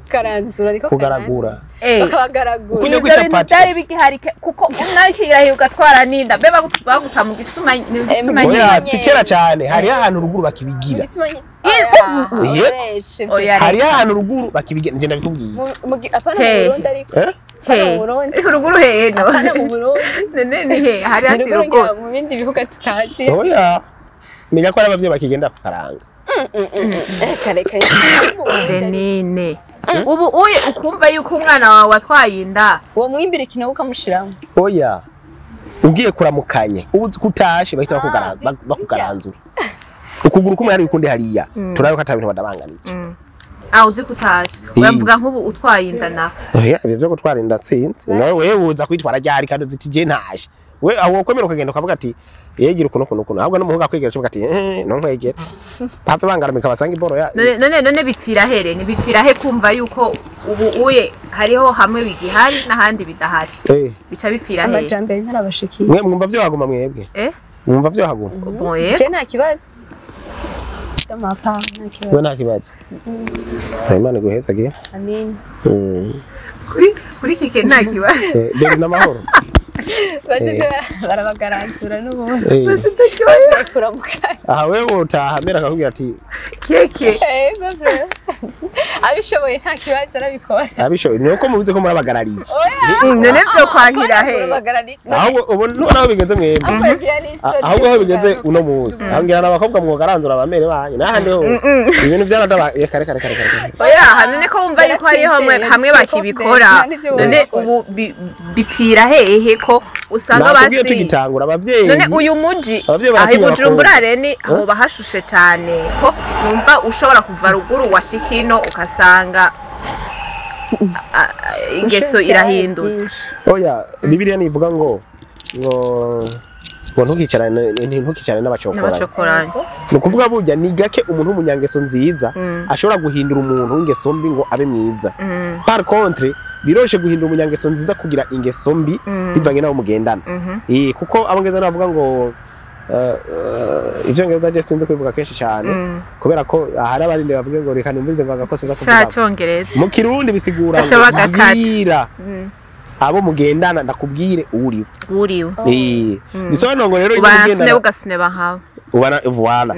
karanzura ariko
kugaragura
bakabagaragura
Kunye kwita pati
byari bigihari kuko unakirahiye ugatwara ninda be baguta mu gisuma gisuma.
Oya sikera cyane hari ahantu ruguru bakibigira. Hari ahantu ruguru bakibigira nje ndabikubwiye.
Apana mu Burundi ariko
ruguru hehe no
apana mu Burundi
nene ni he hari ati
ruguru mu bindi bihugu tutazi.
Oya menya ko abavyeyi bakigenda kukaranga.
Kare
nene ubu uye ukumva yuko umwana wawe watwaye inda
uwo mwimbira ikinogo ukamushiramo.
Oya ugiye kuramukanye ubuzi kutashe bahita bakugaranzura ukuguru kumwe hari ukundi hariya turayo ko atabintu badabanganije.
Ah uzi kutashe uravuga nk'ubu utwaye inda na
oya ibyo byo gutwara inda sinzi nawe wewe uza kwitwara ryari kandi uziti je ntashe we aho kwemera ukagenda ukavuga ati yegira ukuntu ukuntu ukuntu ahubwo n'umuhungu akwegera ukavuga ati no nkwegera papa bangaramika basanga iboro ya
none bipfira here ni bipfira he kumva yuko ubu uye hariho hamwe bigihari n'ahandi bidahari bica bipfira he
amajambere ntarabashikiye
mwe mwumva byo haguma mwebwe mwumva byo haguma
je nta kibazo mapa nta kibazo
we nta kibazo Imana iguheza ge
amin
kuri kike nta kibazo
dore n'amahoro
basize barabagaranzura n'ubundi
aha wewe utaha mera akakubwira ati
keke
yego abishoboye nta kibazo arabikora
abishoboye nuko mubize ko murabagarariye
none byo kwankira he
ahubwo ubu none aho bigeze mwebwe ahubwo aho bigeze uno munsi aho n'abakobwa mwogaranzura abamere banyu n'ahandi ho ibintu byaradabaye kare kare kare kare
oya none ko wumva yuko hariho hamwe bakibikora none ubu bipfira hehe ko usanga
basi tugitangura abavyeyi
none uyu muji aho Bujumbura reni aho bahashushe cyane ko numva ushobora kuva ruguru washikino ukasanga ingeso irahindutse.
Oya Bibiliya nivuga ngo ngo ntukicarane n'abacokoranye. Ni ukuvuga burya ni gake umuntu w'umunyangeso nziza ashobora guhindura umuntu w'ingeso mbi ngo abe mwiza. Par contre biroshe guhindura umunyangeso nziza kugira ingeso mbi bivanye n'abo mugendana. Kuko abo ngendana bavuga ngo ivyo ngereza je sinzi kubivuga kenshi cyane kubera ko ahari abarinde bavuge ngo reka numvirize ngo agakosa za kuvuga
cyongereza
mu Kirundi bisigura ngo bwira abo mugendana ndakubwire uriwe bisobanura ngo rero
ugasune ugasune bahawe
Ubana voilà.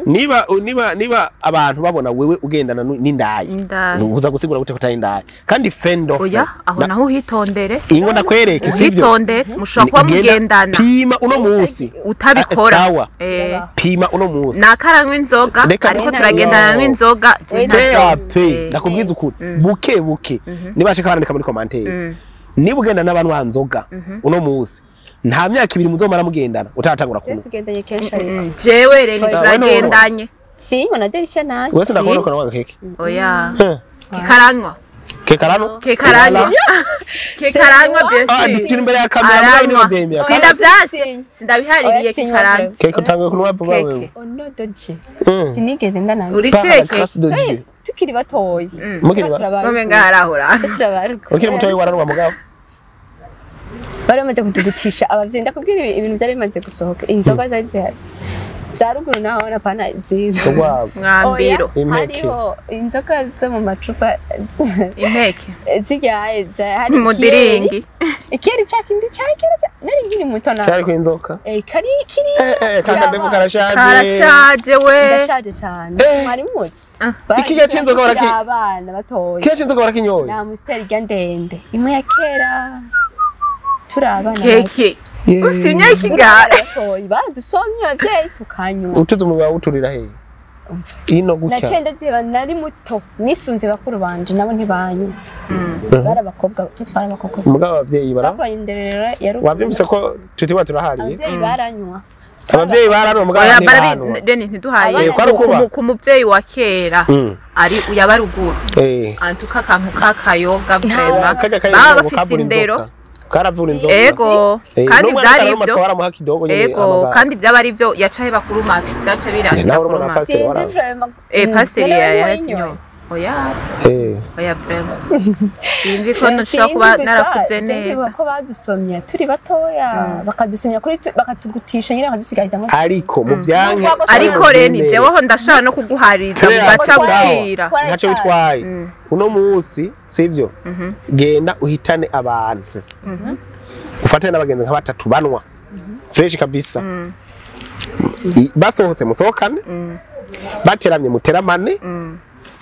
Niba niba niba abantu babona wewe ugendana n'indaya,
Indaya.
uza gusigura gute kutari indaya kandi friend of
Oya, aho naho uhitondere.
Ingo ndakwereke, sivyo?
Uhitondere, mushobora kuba mugendana
pima uno munsi
utabikora.
Sawa.
Eh,
Pima uno munsi.
Nakaranywa inzoga
Reka
ariko
Reka
turagendana
no.
n'inzoga je ntazo.
PAP ndakubwiza ukuri, buke buke niba shaka barandika muri commentaire. Niba ugenda n'abantu banzoga uno munsi, nta myaka 2 muzomara mugendana utaratangura
Twe
kunywa.
tugendanye kenshi ariko.
Jewe rero
Sorry.
turagendanye.
Sinywa na Derisha nanjye.
Wese ndakubona ko nawe keke.
Oya, kikaranywa.
Kekarano.
Kekaranywa, kekaranywa.
Ah,
Bien sûr.
turi imbere ya kamera mugabo
Aranywa.
niyo byemera.
Sindavyanse,
Sinywa.
sindabihaririye.
Oya, sinywa
Kikaranywa.
vraiment.
Keke utanguye kunywa vuba
Keke.
wewe.
Oh no doje.
Mm.
Sinigeze ndananywa.
Uri
Par la
seke.
grâce de Dieu.
Tukiri batoyi.
Mukiri ba-
Nome ngaharahura.
Twe turabaruka.
Ukiri mutoyi wararwa mugabo.
Bari bamaze kutugutisha abavyeyi, ndakubwira ibintu byari bimaze gusohoka, inzoga zari zihari za ruguru naho napana ziza.
Urwagwa.
Mwambiro.
Impeke.
Hariho inzoga zo mu macupa.
Impeke.
Ziryaye hari
Mudiringi.
Ikiyeri ca kindi ca kera nari nkiri muto na
Cyari kwinzoka.
eh kari kiri.
Eh eh, kakadebu karashaje.
Karashaje we.
Ndashaje cane.
Eh.
Mwari muzi
Ah.
Ikirya c'inzoga
abana batoya.
Kenshi inzoka barakinyoye.
Na musiteri rya ndende imwe ya kera turi abana bato.
Keke ufite imyaka
Turi
ingahe?
abana batoyi, baradusomye abavyeyi tukanywa.
Utuze umunwa wuturira he? Ino gutya.
Naciye ndaziba, nari muto, nisunze bakuru banje, nabo ntibanywa, bari abakobwa, twe twari abakobwa gusa.
Mugabo abavyeyi bara
Twakuranye indero ya ruguru.
Wavyumvise ko tutiwa turahariye.
Abavyeyi baranywa.
Abavyeyi baranwa mugabo
Oya,
ntibanwa.
barabi deni ntiduhaye.
Eh,
kwari ukuba.
Ku muvyeyi wa kera ari uyaba ruguru antuka akantu k'akayoga vraiment
Kajya kayoga
baba
ngo
bafise
kavura
indero.
inzoka. Karavura inzoka.
Ego.
Eh,
Kandi
n'umwana
vyari
atararuma
ivyo.
twaramuha kidogo nyene
Ego.
amagara.
Kandi vyaba ari ivyo yacaye bakuru matwi byaca birangira
Nawe urumva
kuri
na
matwi.
pasiteri
Sinzi
waraba.
vraiment.
Eh, pasiteri
None wari
yaratinyoye.
wayinyoye?
Oya.
Eh.
Oya, vraiment sinzi ko nshobora kuba
Sinzi gusa,
narakuze
je ndibuka
neza.
ko badusomye turi batoya, bakadusomya kuri bakatugutisha nyine bakadusigarizamo.
Ariko mu byanke
Nubwo
Ariko reni jeweho ndashobora no kuguhariza
Claire,
bugaca
sawa.
bukira.
Ntacyo bitwaye uno munsi, sivyo? Genda uhitane abantu, ufatane n'abagenzi nka batatu banwa fresh kabisa. Basohotse musohokane, bateramye muteramane,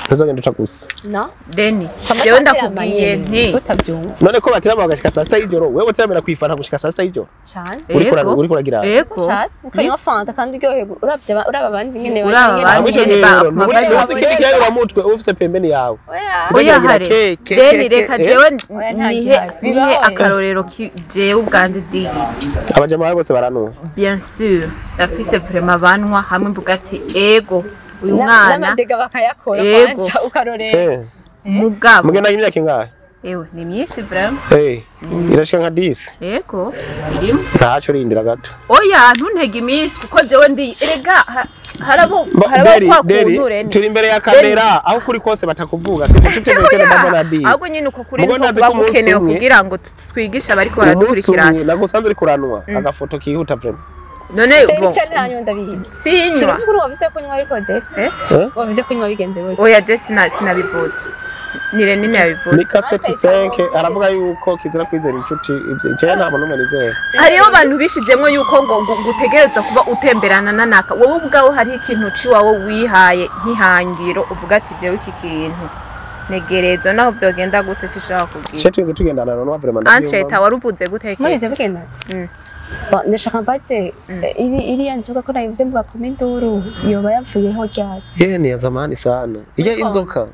ntuzogenda uca gusa.
No.
Deni, jewe ndakubwiye nti
utabyumva.
None ko baterama bagashika saa sita y'ijoro, wewe uteramira kwifanta gushika saa sita y'ijoro?
Cyane.
Uriko
Ego.
uriko uragira
Ego.
Cyane ukanywa fanta kandi uryoherwa, uravye uraba abandi nyene
Uraba
nyene
abandi
Hamwe ico
nyene
gihe rero,
ba-
ntuzi ikindi kiyayuramutwe ufise pembeni yawe.
Oya.
Oya,
Ukagira
hare
ke, ke,
Deni,
ke,
reka
ke,
jewe
Oya, nta
nihe
gihari.
nihe
Bibaho.
akarorero jewe ubwanje ndiyizi.
Abajama bawe bose baranwa?
Bien sûr, ndafise vraiment banwa hamwe mvuga ati ego uyu mwana
N'amadega bakayakora.
Ego.
Kwanza ukarorera.
Eh,
mugabo
mugenda imyaka ingahe?
Ewe, ni myinshi vraiment.
Eh, irashika nka 10.
Ego, irimo.
Ntaco rindira gato.
Oya, ntuntege iminsi kuko jewe ndi erega harabo harabo
Deri,
kwa
Deri,
kuntu reni
turi imbere ya kamera aho kuri kose batakuvuga tutemekene babo na di.
Ahubwo nyine uko kuri
Mugo
niko
ndazi
kuba
ko umunsi
gukenewe
umwe-
kugira ngo twigishe abariko
Umunsi
baradukurikirana.
umwe nagusanze uri kuranwa agafoto kihuta vraiment.
None
Deri
bo
cyane hanyuma ndabizi.
Sinywa.
Sinavuga uri wavuze ko nywa ariko Deri.
Eh?
Eh?
Wavuze ko nywa bigenze gute?
Oya, je sinabivutse, ni Reni ntiyabivutse.
Ni kaseti 5 aravuga yuko kizira kwizera inshuti, ivyo jewe nta muntu n'umwe nizera.
Hariho abantu bishizemwo yuko ngo utegerezwa kuba utemberana na naka, wowe ubwawe hariho ikintu ciwawe wihaye nk'ihangiro uvuga ati jewe iki kintu negerezwa naho vyogenda gute sishaka kubwira.
Che twese tugendana none vraiment.
Antreta waruvuze gute ke?
Murize bigenda. Bon, ndashaka mbaze iriya nzoga ko nayivuze mvuga ko induru yoba yavuyeho ryari?
Ye, ni ya zamani sana ijya inzoka.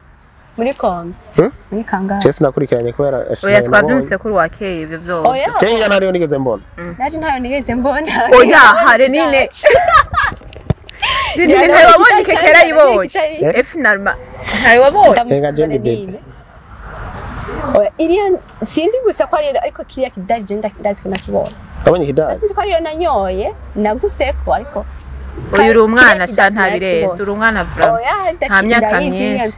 Muri konti.
Hmm?
Muri kangahe?
Je sinakurikiranye kubera
Oya, twavyumvise kuri wakeye ivyo vyose.
Oya.
Je ntariyo nigeze mbona.
Naje ntayo nigeze mbona.
Oya, hare nine nine ntayo wabonye keke yarayibonye.
Kitari-
Eh, finalement ntayo wabonye.
Reka je ndi bebe.
Oya, iriya sinzi gusa ko ariyo ariko kiriya kidari je ndazi ko nakibonye.
Abonye kidari.
Sinzi ko ariyo nanyoye naguseko ariko
Uyu uri umwana
kiriya
sha,
kidari
ntabirenze uri umwana vraiment.
Oya,
Nta myaka
ndayizi iriya
myinshi.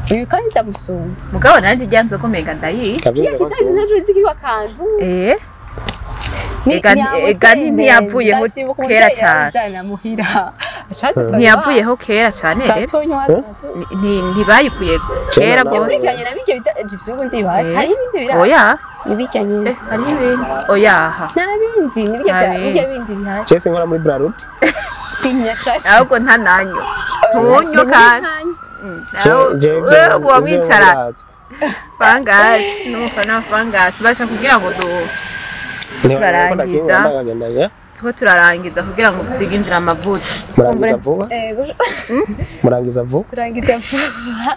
Ibi kandi ndamusumba.
Mugabo nanje irya nzoga umenga ndayizi.
Kiriya
Kavyumvise ko
kidari
nsumba.
naje uzi akantu.
Eh.
Ni-
Ega
ni
ega
Amstel
ntiyavuyeho
ndavyibuka
kera
umuvyeyi
cane.
yaranzana muhira. Acadusaba
Ntiyavuyeho kera cane rero.
Turatunywa.
Ntibayikuye kera
nawe.
gose.
Yakurikiranye na birya bita ivy'ubu ndibaza.
Eh.
Hariho ibindi birahari.
Oya.
Nibirya nyine. Hariho ibindi.
Oya aha.
Nta bindi, nibirya
Nta
vya
bindi.
birya bindi bihari.
Je sinkora muri Brarut.
Sinyashatse.
Ahubwo ntananyo ntunyo kandi uwo mwicara fangasi n'umufana wa fangasi basha kugira ngo turarangiza tuko turarangiza kugira ngo dusige inzira amavuta.
Murangiza vuba? Murangiza vuba?
Turangiza vuba.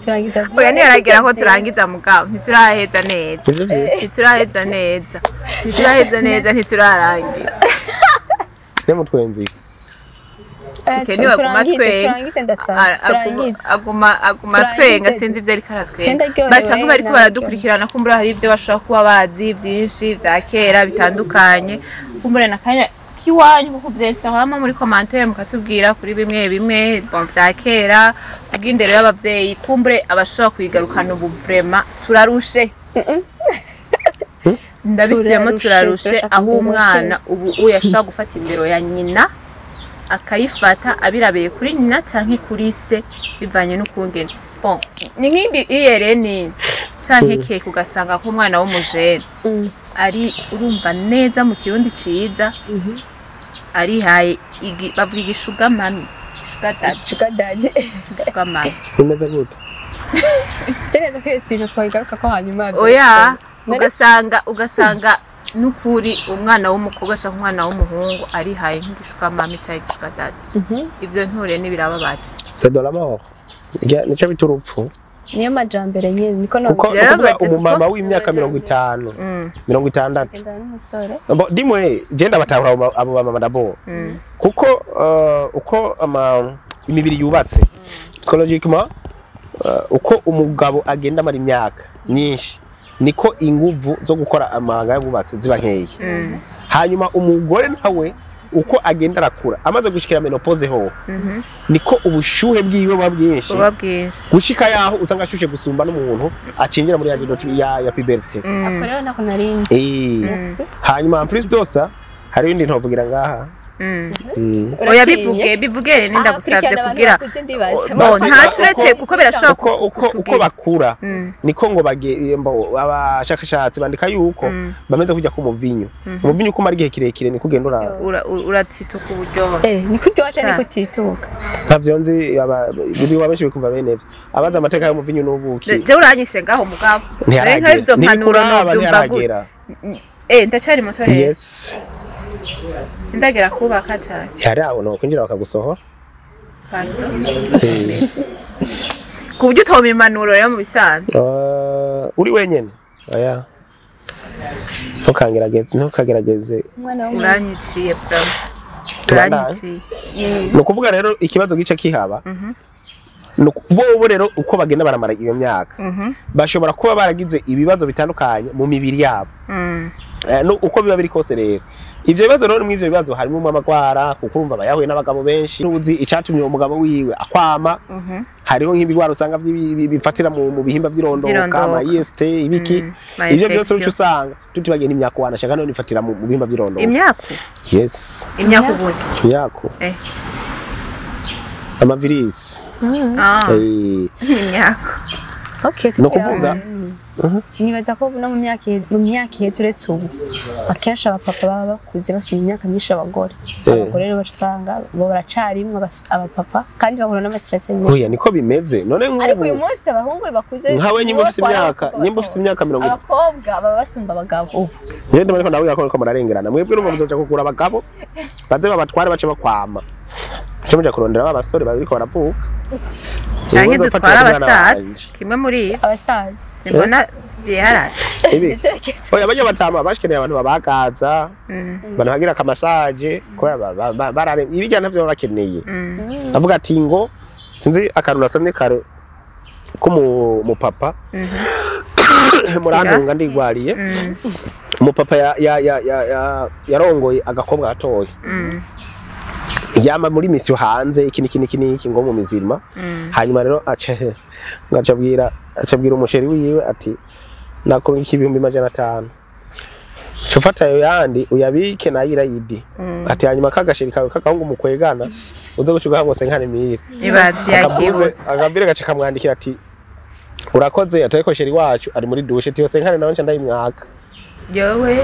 Turangiza vuba.
Oya ntiyaragira ko turangiza mugabo ntituraheza neza. Ntituraheza neza. Ntituraheza neza ntiturarangira.
Nemo twenzi.
Turangize ndasanze. Turangize.
Aguma twenga sinzi ivyo ariko aratwenga. Bashaka bariko baradukurikirana kumbura hari ivyo bashaka kuba bazi byinshi vya kera bitandukanye. Kumbura nakanya kiwanyu kuko vyensa hamwe muri commentaire mukatubwira kuri bimwe bimwe bon vya kera kubw'indero y'abavyeyi kumbure abashaka kwigarukana ubu vraiment turarushe. Ndabisiyemo turarushe aho umwana ubu uyashaka gufata indero ya nyina akayifata abirabeye kuri nyina canke kuri se bivanye n'ukungene. Bon ni nk'imbi iyereni canke keke ugasanga ko umwana w'umujene ari urumva neza mu kirundi ciza arihaye bavuga igishuga mami sugar daddy
sugar daddy
sugar mami
bimeze gute?
Cyereza ko yesije twayigaruka ko hanyuma.
Oya ugasanga nukuri umwana w'umukobwa cyangwa umwana w'umuhungu arihaye nk'igishuga mami cyangwa igishuga daddy. Ivyo nture nibirababaje.
C'est de la mort. Nico bita urupfu.
Niyo majambere nyene niko no
umumama w'imyaka 50 60
n'umusore.
Dimwe je ndabatahura abo bamama ndabo. Kuko uko imibiri yubatse psychologiquement uko umugabo agenda amara imyaka myinshi niko inguvu zo gukora amabanga y'abubatse ziba nkeya. Hanyuma umugore nawe uko agenda arakura amaze gushikira menopause ho niko ubushuhe bwiwe buba bwinshi gushika yaho usanga ashushe gusumba n'umuntu acinjira muri ya puberté.
Akorera nako narinzi.
Hanyuma en plus dosa hari ibindi ntovugira ngaha.
Oya bivuge ninda gusabye kugira bon ntaturetse kuko birashoboka
uko bakura niko ngo bagembo abashakashatsi bandika yuko bameze kujya ku muvinyu. Umuvinyu kumara igihe kirekire niko ugenda
uratituka uburyo
niko uryoha cyane kutituka.
Ntavyo nzi biba benshi bikumva bene byo abaza amateka y'umuvinyu n'ubuki.
Je uranyishe ngaho mugabo nka ivyo mpanuro no byumva. Ndacyari muto rero.
Yes.
Sindagera kubaka cyane.
Hari abo no kwinjira bakagusohora.
Pardon. Ku buryo utoma impanuro rero mu bisanzwe.
Uri wenyene. Oya. Ntukagerageze.
Uranyiciye vraiment. Uranyiciye.
No kuvuga rero ikibazo gice kihaba. Bo rero uko bagenda baramara iyo myaka bashobora kuba baragize ibibazo bitandukanye mu mibiri yabo. No uko biba biri kose rero ivyo bibazo rero mw'ivyo bibazo harimo amagwara kuko urumva bayahuye n'abagabo benshi uzi icatumye umugabo wiwe akwama. Hariho nk'ibigwara usanga bifatira mu bihimba by'irondoka ama IST ibiki ivyo byose ucu usanga tutibagenda imyaka wanashaka none ifatira mu bihimba by'irondoka.
Imyaka?
Yes.
Imyaka ubundi.
Imyaka. Amavirisi.
Imyaka.
Okay,
no kuvuga
nibaza ko no mu myaka iheze uretse ubu akenshi abapapa baba bakuze basoma imyaka myinshi abagore. Abagore rero bacasanga bo baracarimwe abapapa kandi bahura n'amastress menshi.
Oya niko bimeze none nk'ubu.
Ariko uyu munsi abahungu bakuze
nkawe nyimba ufite imyaka nyimba ufite imyaka 40
abakobwa baba basumba abagabo ubu.
Njye ndabona ko nawe yakora ko murarengerana mwebwe urumva muzoja kugura abagabo baze babatware bace bakwama. Cyo muja kurondera abasore bariko baravuka.
Canke dutwara abasaza kimwe muri ivyo
abasaza
simbona vyiharaye.
Oya bajya batama bashikeneye abantu babagaza abantu bagira akamasaje kubera barare ibijya ntavyo bakeneye. Avuga ati ngo sinzi akantu nasomye kare ko mu papa murantunga ndigwariye. Umupapa yarongoye agakobwa gatoya. Yama muri misiyo hanze iki niki niki niki ngo mu mizirima. Hanyuma rero acabwira umusheri wiwe ati nakurungika 500,000 cufata ayo yandi uyabike nayirayidi. Ati hanyuma kagasheri kawe kagahungu mukwegana uze gucuga ngo senkane mire. Akabwira gace kamwandikira ati urakoze atariko sheri wacu ari muri dushe tiyo senkane nawe nca ndayimwaka.
Yowe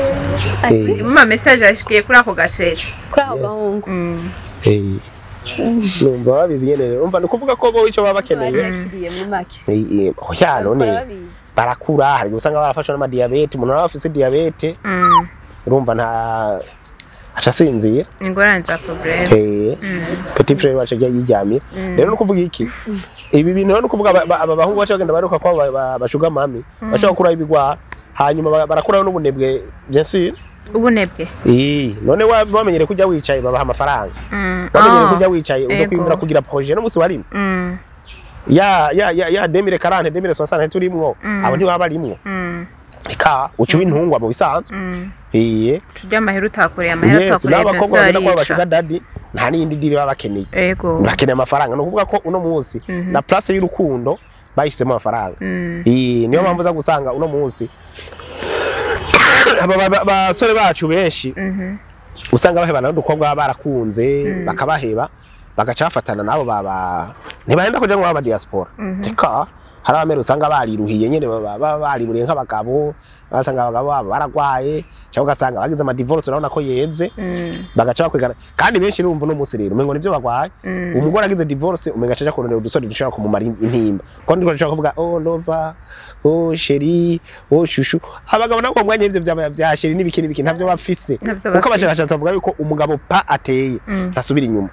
ati mu message ashikiye kuri ako gasheri
kuri ako gahungu.
Eh. Numva babizi nyene rero. Umva, ni ukuvuga ko bo ico baba bakeneye
Bariyakiriye muri make.
Oya, none
Bakora babizi.
Barakura, hari usanga barafashwe n'amadiyabete. Umuntu aba afise diyabete, urumva nta aca asinzira.
Ingorane za problème.
Petit frère wacu agiye yiryamiye rero. Ni ukuvuga iki? Ibi bintu rero, ni ukuvuga aba bahungu baca bagenda baruka ko ba sugar mummy bashobora gukuraho ibigwara, hanyuma barakuraho n'ubunebwe, bien sûr.
Ubunebwe.
None wamenyere kujya wicaye, babaha amafaranga. Wamenyere kujya wicaye, uzo kwiyumvira kugira projet no musi warimwe ya 2040, 2060 turimwo, abo ntibaba barimwo. Eka uca intungwa mu bisanzwe.
Turya amahera utakoreye, amahera
Yes,
utakoreye.
n'abakobwa bagenda kuba
Arica.
ba sugar daddy, nta n'iyindi deal baba bakeneye. Bakeneye amafaranga. Ni ukuvuga ko uno munsi na place y'urukundo bayishyizemo amafaranga. Niyo mpamvu uza gusanga uno munsi aba basore bacu benshi usanga bahebana n'udukobwa baba barakunze, bakabaheba, bagaca bafatana nabo baba ntibahenda kuja ngo baba diaspora. Teka hari abamere usanga bariruhiye nyene, baba bariburiye nk'abagabo, basanga abagabo babo baragwaye, cyangwa ugasanga bagize ama divorce, urabona ko yeze, bagaca bakwigana. Kandi benshi urumva uno munsi rero umengo nivyo bagwaye. Umugore agize divorce, umenga acaja kurondera udusore dushobora kumumara intimba, ko ndiko nshobora kuvuga: "Oh lova, oh chéri, oh chouchou." Abagabo nabo mwanya ivyo vya chéri n'ibiki n'ibiki ntavyo bafise.
Ntavyo
Kuko
bafise.
abashakashatsi bavuga yuko umugabo pa ateye ntasubira inyuma.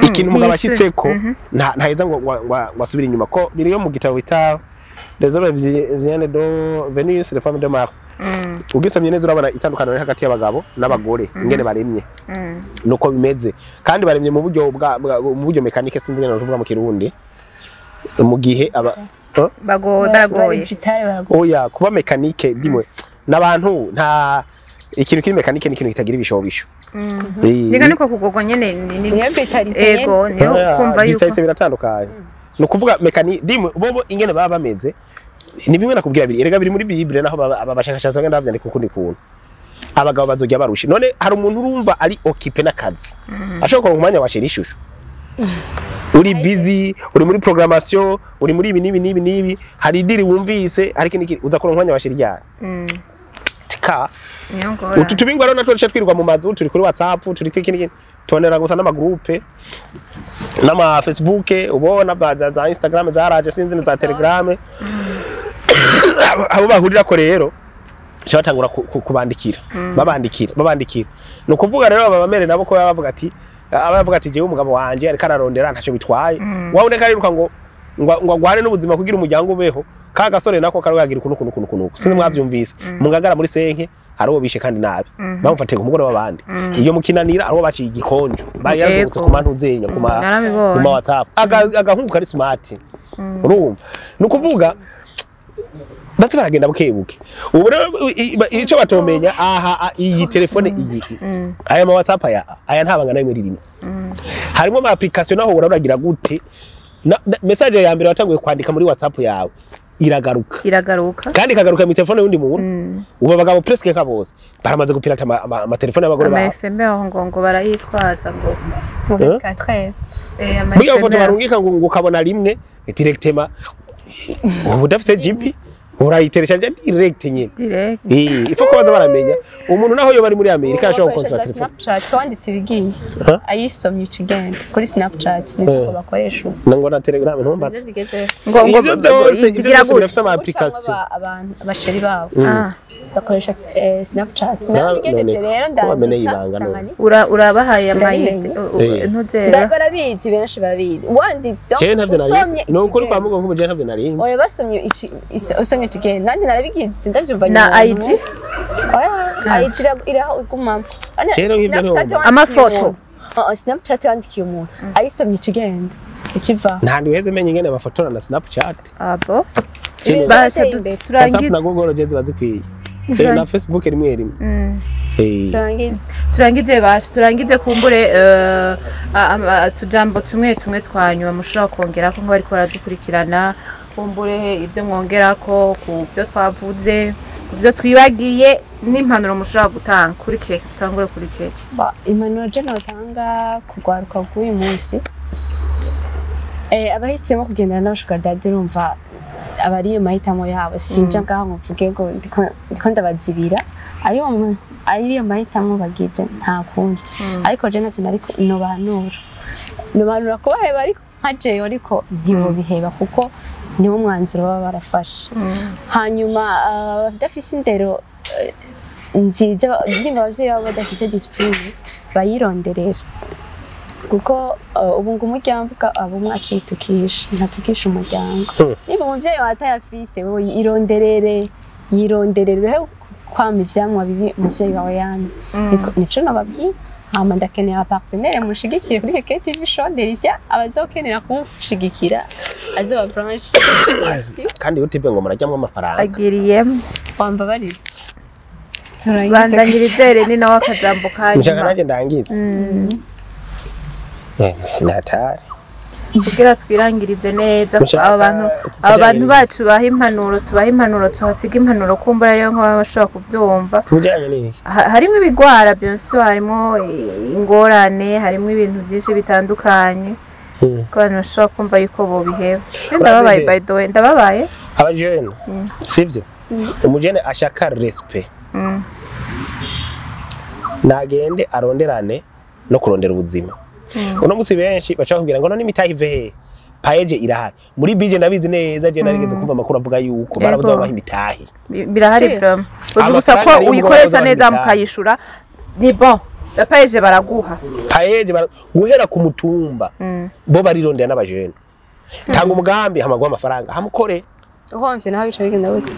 Ikintu umugabo
Ntiyishure.
ashitseko ntaheza ngo asubire inyuma, ko biri yo mu gitabo bita Les hommes viennent de Venus, les femmes de Mars. Ugisomye neza urabona itandukaniro riri hagati y'abagabo n'abagore, ingene baremye nuko bimeze. Kandi baremye mu buryo mu buryo mécanique, sinzi ingene bavuga mu Kirundi, mu gihe aba. Huh?
Baragoye.
Bari baragoye.
Oya, kuba mécanique dimwe n'abantu, nta ikintu kiri mécanique n'ikintu kitagira ibishobisho.
Niga niko kugogwa nyene
Niyo brutalité nyene.
Ego, niyo
Oya,
kumva yuko
brutalité biratandukanye. Ni ukuvuga mécanique dimwe, bobo ingene baba bameze ni bimwe nakubwira biri, erega biri muri Bible, naho aba bashakashatsi bagenda bavyandika ukundi kuntu. Abagabo bazojya barusha. None hari umuntu urumva ari occupé n'akazi ashobora kuronka umwanya wa chéri, chouchou? Uri busy, uri muri programmation, uri muri ibi n'ibi n'ibi n'ibi, hari i deal wumvise, hari ikindi kintu, uza kuronka umwanya wa chéri ryari? Tika
Niyo ngorane.
Utu tubingwa rero natwo duca twirirwa mu mazu, turi kuri WhatsApp, turi kuri ikindi kintu, tubonera gusa n'amagroupe n'ama Facebook, ubona za Instagram zaraje, sinzi na za Telegram abo bahurirako rero baca batangura kubandikira, babandikira, babandikira. Ni ukuvuga rero aba bamere nabo ko baba bavuga ati, aba bavuga ati: "Jewe umugabo wanje ariko ararondera, ntacyo bitwaye." Wawe uneka ariruka ngo agwane n'ubuzima kugira umuryango ubeho. Ka gasore nako karagira ukuntu ukuntu ukuntu ukuntu, sinzi mwavyumvise mu Ngagara muri senke hari uwo bishe kandi nabi, bamufatiye ku mugore w'abandi. Iyo mukinanira hari uwo baciye igikonjo, bari yarazungutse ku mantu zenya ku ma
Narabibonye.
ku ma WhatsApp. Agahungu kari smart, urumva, ni ukuvuga baze baragenda buke buke. Ubu rero ico batomenya aha, iyi telefone iyi, aya ma WhatsApp aya nta banga na rimwe ririmo. Harimo ama application naho uragira gute message ya mbere watanguye kwandika muri WhatsApp yawe iragaruka.
Iragaruka.
Kandi ikagaruka mu telefone y'undi muntu. Ubu abagabo presque nka bose baramaze gupirata amatelefone y'abagore
Ama
babo.
FM aho ngo barayitwaza ngo
Eh?
24.
Ama
Burya foto
FM.
barungika ngo ukabona rimwe directement, ubu udafise GP urayiteresha direct nyine.
Direct.
Ifo ko baza baramenya umuntu naho yoba ari muri Amerika ashobora
Bakoresha
gukontorora
za
telefone.
Snapchat, wanditse ibigiye
Huh?
ayisomye uca igenda kuri Snapchat, nizo ngo bakoresha ubu.
Ngo na Telegram ntumbaze.
Nizo zigezweho.
Ngo
Ivyo byose
igira gute?
birafise ama application.
Abantu abasheri babo
Ah,
bakoresha Snapchat. Narabigejeje
None
rero
ko bameneye
ndandika
ibanga none.
nsanga ni
urabahaye amayinite
Ndabimenye.
ntuzera.
Barabizi, benshi barabizi, wanditse
Jewe ntavyo nari
usomye
ni ukuri kwa
ikigenda.
Mungu nkubu jewe ntavyo nari nzi.
Oya, basomye usomye ikigenda, nanjye narabigize ndabyumva.
Na
nyuma.
IG?
Oya, IG iraho igumamo.
Kera nk'ibyo
Snapchat
ntiwumva.
wandikiye
Amafoto.
umuntu. Oh, Snapchat wandikiye umuntu ayisomye ikigenda ikiva.
Nta hantu heza menya ingene bafotora na Snapchat.
Abo
Ibintu
basha
byateye imbere.
WhatsApp
turangize.
na Google je ziba zikwiye. Na Facebook rimwe rimwe.
Turangize.
Turangize basha, turangize. Kumbure tujambo tumwe tumwe twa nyuma mushobora kongera ko bariko baradukurikirana, kumbure ibyo mwongerako ku byo twavuze, ku byo twibagiye, n'impanuro mushobora gutanga kuri keke. Tutangure kuri keke.
Impanuro je notanga kugwaruka bw'uyu munsi, abahisemo kugendana n'aba sugar daddy, urumva aba ariyo mahitamo yabo. Sinja ngaho ngo mvuge ngo ndiko ndabazibira, ariyo Ariyo mahitamo bagize, nta kundi. Ariko je ntacyo nariko nobahanura kubaheba, ariko nka jewe, ariko ntibobiheba kuko niwo mwanzuro baba barafashe. Hanyuma abadafise indero nziza, nimba abavyeyi babo badafise discipline, bayironderera, kuko ubu ngo umuryango aba umwe akitukisha, ntatukisha umuryango. Niba umuvyeyi wawe atayafise, wowe ironderere, yironderere, uhe kwama ivyamwa bibi umuvyeyi wawe yamye. Nico nababwiye. Hama ndakeneye abapartenaire mushigikire kuri Keke TV Show Delicia. Abazokenera kumshigikira azoba branche.
Kandi YouTube ngo murajyamwo amafaranga.
Agiriyemo.
Wambabarira, turangize.
Bandanyirize ni nawe akajambo
Nshaka
kanyuma.
Nanjye ndangize. Natari
Kugira twirangirize neza.
Mushaka
Aba bantu, aba bantu bacu baha impanuro, tubaha impanuro, tuhasiga impanuro, kumbura rero nk'ababa bashobora kubyumva.
Kubijyanye n'iki?
Harimo ibigwara byose, harimo ingorane, harimo ibintu byinshi bitandukanye ko abantu bashobora kumva yuko bobiheba. Je ndababaye, by the way, ndababaye.
Abajene, sivyo? Umujene ashaka respect, nagende aronderane no kurondera ubuzima. Uno musi benshi baca bakubwira ngo none imitahe ive hehe? PAEEJ irahari muri bije, ndabizi neza. Je narigeze kumva amakuru avuga yuko barabuze babaha imitahe.
Birahari
Si.
vraiment. Uzi gusa ko
Amafaranga y'umugabo
uyikoresha
bazobaha
neza
imitahe.
mukayishura, ni bon, PAEEJ baraguha.
PAEEJ guhera ku mutumba bo barirondera n'abajene. Tanga umugambi, hamaguha amafaranga, hamukore.
Uhomvye naho bica bigenda gute?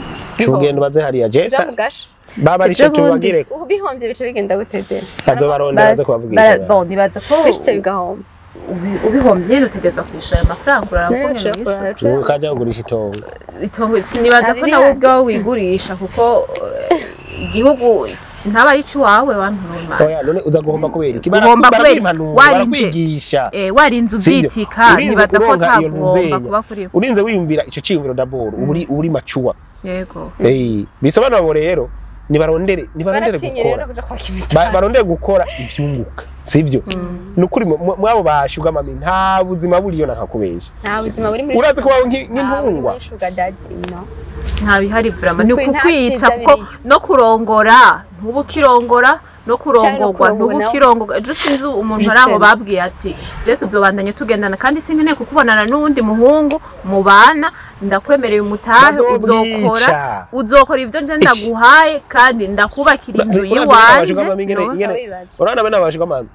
Cugenda ubaze hariya
Uja
jeta
mu gasho.
baba
Ejo
ari
bundi.
tubagire.
Ubu bihombye bica bigenda gute de?
Azobarondera aze kubavugisha.
Bon, nibaza ko
Bishitse bigahomba.
Ubihombye nyene utegerezwa kwishura ayo mafaranga, uraraba
None
ukuntu
ushobora
wishyura.
kurara.
Ukaja kugurisha itongo.
Itongo sinibaza ko
Hari
nawe
rihari.
ubwawe wigurisha, kuko igihugu ntaba ari iwawe wanturuma.
Oya, none uza guhomba kubera iki?
Guhomba kubera iki?
Baraguha impanuro, barakwigisha.
Warinze
Sivyo?
ubyitika.
Urinze
Nibaza ko
kuronka
nta
iyo
guhomba
ntuzenya.
kuba kuri.
Urinze wiyumvira ico ciyumviro d'abord, uba uri mature. Bisobanura ngo rero nibarondere, nibarondere
Baratinye rero
gukora.
kuja kwaka imitahe.
Barondere gukora ivyunguka, sivyo? Nukuri mwabo ba sugar mami nta buzima buriyo, nakakubesha.
Nta buzima buri muri
Urazi kubaho
nta buri
nk'intungwa.
muri sugar daddy, no.
Nta bihari vraiment, ni
Nukuri nta
ukukwica
cyiza
kuko
biriyo.
no kurongora ntuba ukirongora, no kurongorwa
kurongorwa
ntuba
nawe.
ukirongorwa. Ejo sinzi umuntu ari aho
Justement.
babwiye ati: "Je tuzobandanye tugendana kandi sinkeneye kukubonana n'uwundi muhungu mubana, ndakwemereye umutahe, uzokora
Bazobwica.
uzokora ivyo nje ndaguhaye kandi ndakubakira inzu
Urazi
yiwanje."
aba sugar mami
No.
Wibaza.
Urabona bene aba sugar mami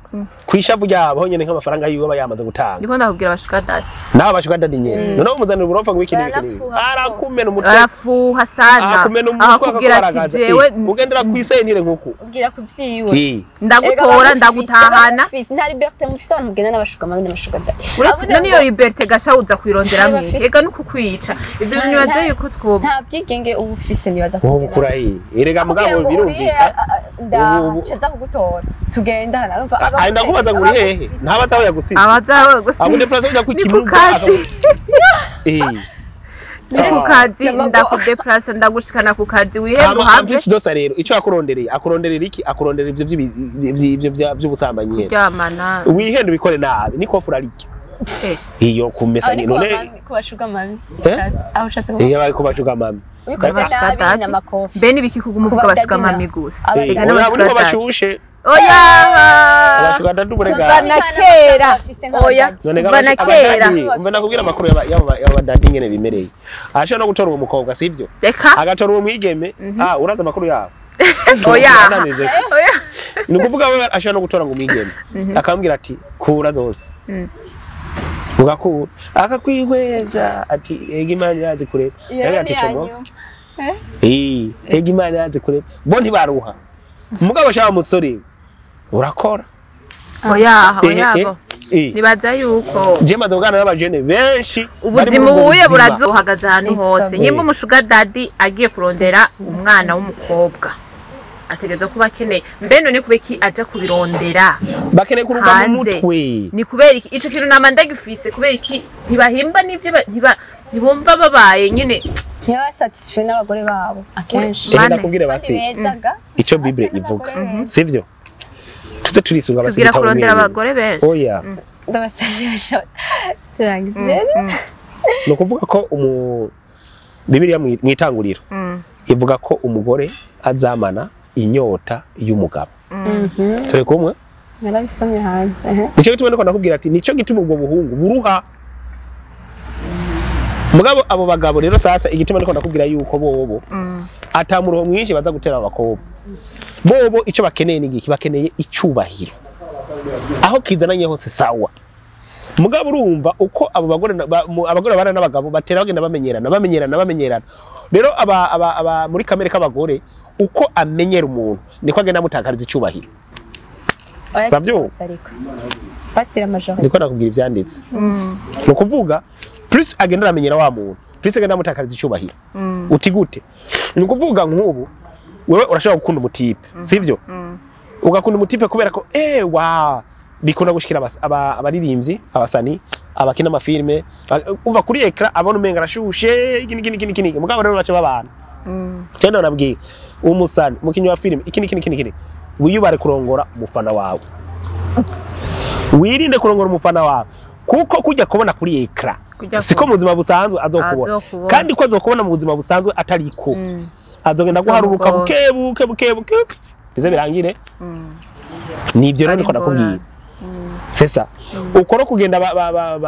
kwishavu ryabo honyene nk'amafaranga yiwe aba yamaze gutanga.
Ndiko ndakubwira aba sugar daddy.
Nawe aba sugar daddy nyene noneho umuzanira uburofa ngo iki n'ibiki n'ibiki.
Barafuha.
Arakumena umutwe.
Arafuha sana.
Akumena umutwe.
Akakubwira ati:
Akakubaragaza.
"Jewe
Ugendera kwisentire nkuku.
Ubwira ku vyiwe.
Ndagutora, ndagutahana."
Nta liberté mufise, abantu mugenda n'aba sugar mami n'aba sugar daddy.
Uretse none iyo liberté gasha uza kuyirondera
Niba
mwiki?
afise-
Ega nukukwica ivyo bintu. Nibaza yuko two
Nta bwigenge uba ufise, nibaza.
Wowe ukura he erega? Mugabo birumvika.
Ndacaza kugutora, tugenda hano, urumva.
Ari ndakubaza ngo uri hehe, ntaba ataho yagusize.
Abaza gusa.
Agudeplace uja ku
Ni ku
kibuga.
kazi. Ni ku kazi.
Ndamago.
Ndakudeplace, ndagushikana ku kazi, wihembe
Hama
uhave.
amfisi dosa rero ico akurondereye, akuronderera iki? Akuronderera ivyo ivyo vy'ubusambanyi nyene.
Kuryamana.
Wihenda ubikore nabi niko furarike. Iyo kumesa nyene none.
Ku ba sugar mami.
Eh?
Sasa, aho ushatse kuvuga
Iyo bari ku ba sugar mami.
ubikoze
Aba sugar
nabi
daddy.
n'amakofi.
Mbe nibiki kuguma uvuga
Kuba
aba sugar
daddy
mami gusa?
Aba
Ega
oya,
n'aba sugar
buriko
daddy.
bashushe.
Oya.
Aba sugar daddy uburega.
Kuva na kera. Oya,
None
kuva na kera.
Umva, nakubwira amakuru y'aba daddy nyene bimereye. Ashobora no gutora uwo mukobwa, sivyo?
Reka.
Agatora uwo mwigeme. Ah, uraza amakuru yabo.
Oya.
Turananize.
Oya.
Ni ukuvuga we ashobora no gutora ngo umwigeme akamubwira ati: "Kura zose." Ugakura, akakwihweza ati: "Ega Imana irazi kureba."
Iyo
Aravuga
ni
ati: "Comoka."
yanyu.
Ega Imana irazi kureba, bo ntibaruha. Mugabo shaka musore urakora.
Oya, oya.
Eh,
Bo.
eh.
Nibaza yuko
Je maze kuganira n'abajene benshi bari muri
ubuzima
ubwo
ubuye
buzima.
burazo buhagaze ahantu
It's
hose.
so
Nyimba umu sugar daddy agiye kurondera umwana w'umukobwa, ategerezwa kuba akeneye. Mbe none kubera iki aja kubirondera
Bakeneye kuruka mu
hanze?
mutwe.
Ni kubera iki? Ico kintu nama ndagifise. Kubera iki ntibahimba n'ivyo ntibumva babaye nyene?
Ntibaba satisfait n'abagore babo akenshi.
Reka
Bane.
ndakubwire
Kandi
basi
bezaga
icyo Bible
basa
ivuga,
n'abagore beza.
sivyo? Tuze turisunga basi
Tubwira
ibitabo
kurondera
bimwe bimwe.
abagore benshi.
Oya.
Ndabasavye bashobora turangize.
Ni ukuvuga ko Bibiliya mw'itanguriro ivuga ko umugore azamana inyota y'umugabo. Turi kumwe?
Narabisomye hanze.
Nico gituma ndiko ndakubwira ati nico gituma ubwo buhungu buruha. Mugabo abo bagabo rero sasa igituma ndiko ndakubwira yuko bobo atamuruho mwinshi baza gutera abakobwa. Bobo ico bakeneye ni igiki? Bakeneye icubahiro. Aho kizananye hose sawa. Mugabo urumva uko abo bagore abagore bana n'abagabo batera bagenda bamenyerana. Rero aba muri kamere k'abagore uko amenyera umuntu niko agenda amutakariza icubahiro.
Oya ariko basira majorité.
Niko nakubwira ivyanditse. Ni ukuvuga plus agenda aramenyera wa muntu, plus agenda amutakariza icubahiro. Uti gute? Ni ukuvuga nk'ubu wewe urashobora gukunda umutipe, sivyo? Ugakunda umutipe kubera ko wa bikunda gushikira abaririmbyi, abasani, abakina amafilme, umva kuri ekra abona umenga arashushe iki iki. Mugabo rero bace babana. Cyane nabwiye umusani, umukinyi wa filme, iki iki. Wiyubare kurongora umufana wawe. Wirinde kurongora umufana wawe kuko kujya kubona kuri ekra siko mu buzima busanzwe azokubona, kandi ko azokubona mu buzima busanzwe atariko. Azogenda guharuruka buke buke bize birangire. Nivyo rero niko nakubwira. C'est ça. Ukoro kugenda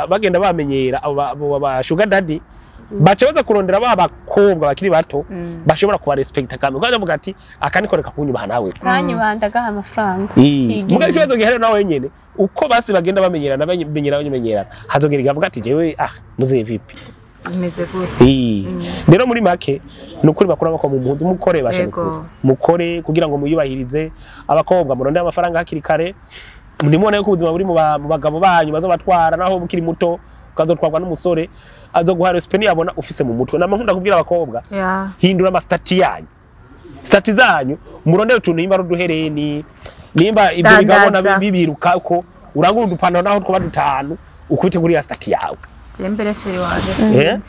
bagenda bamenyera abo ba sugar daddy baca baza kurondera ba bakobwa bakiri bato bashobora kuba respecta kandi ukavuga ati akanikoreka kunyubaha nawe.
Kanyubaha ndagaha amafaranga.
Muga ikibazo gihere nawe nyene uko basi bagenda bamenyerana bamenyerana hazogera igavuga ati jewe muze vipi
meze gute.
Rero muri make nukuri bakora bako mu mpunzi mukore basha mukore kugira ngo muyubahirize abakobwa murondera amafaranga hakiri kare. Nimubona yuko ubuzima buri mu bagabo banyu bazobatwara naho mukiri muto ukazotwarwa n'umusore azoguha respect yabona ufise mu mutwe. Nama nkunda kubwira abakobwa hindura ama stati yanyu, stati zanyu murondere utuntu nimba ruduhereni nimba ibyo bigabona bibiruka ko urangura udupantaro naho twoba dutanu ukubite kuri ya stati yawe.
Jembere sheri waje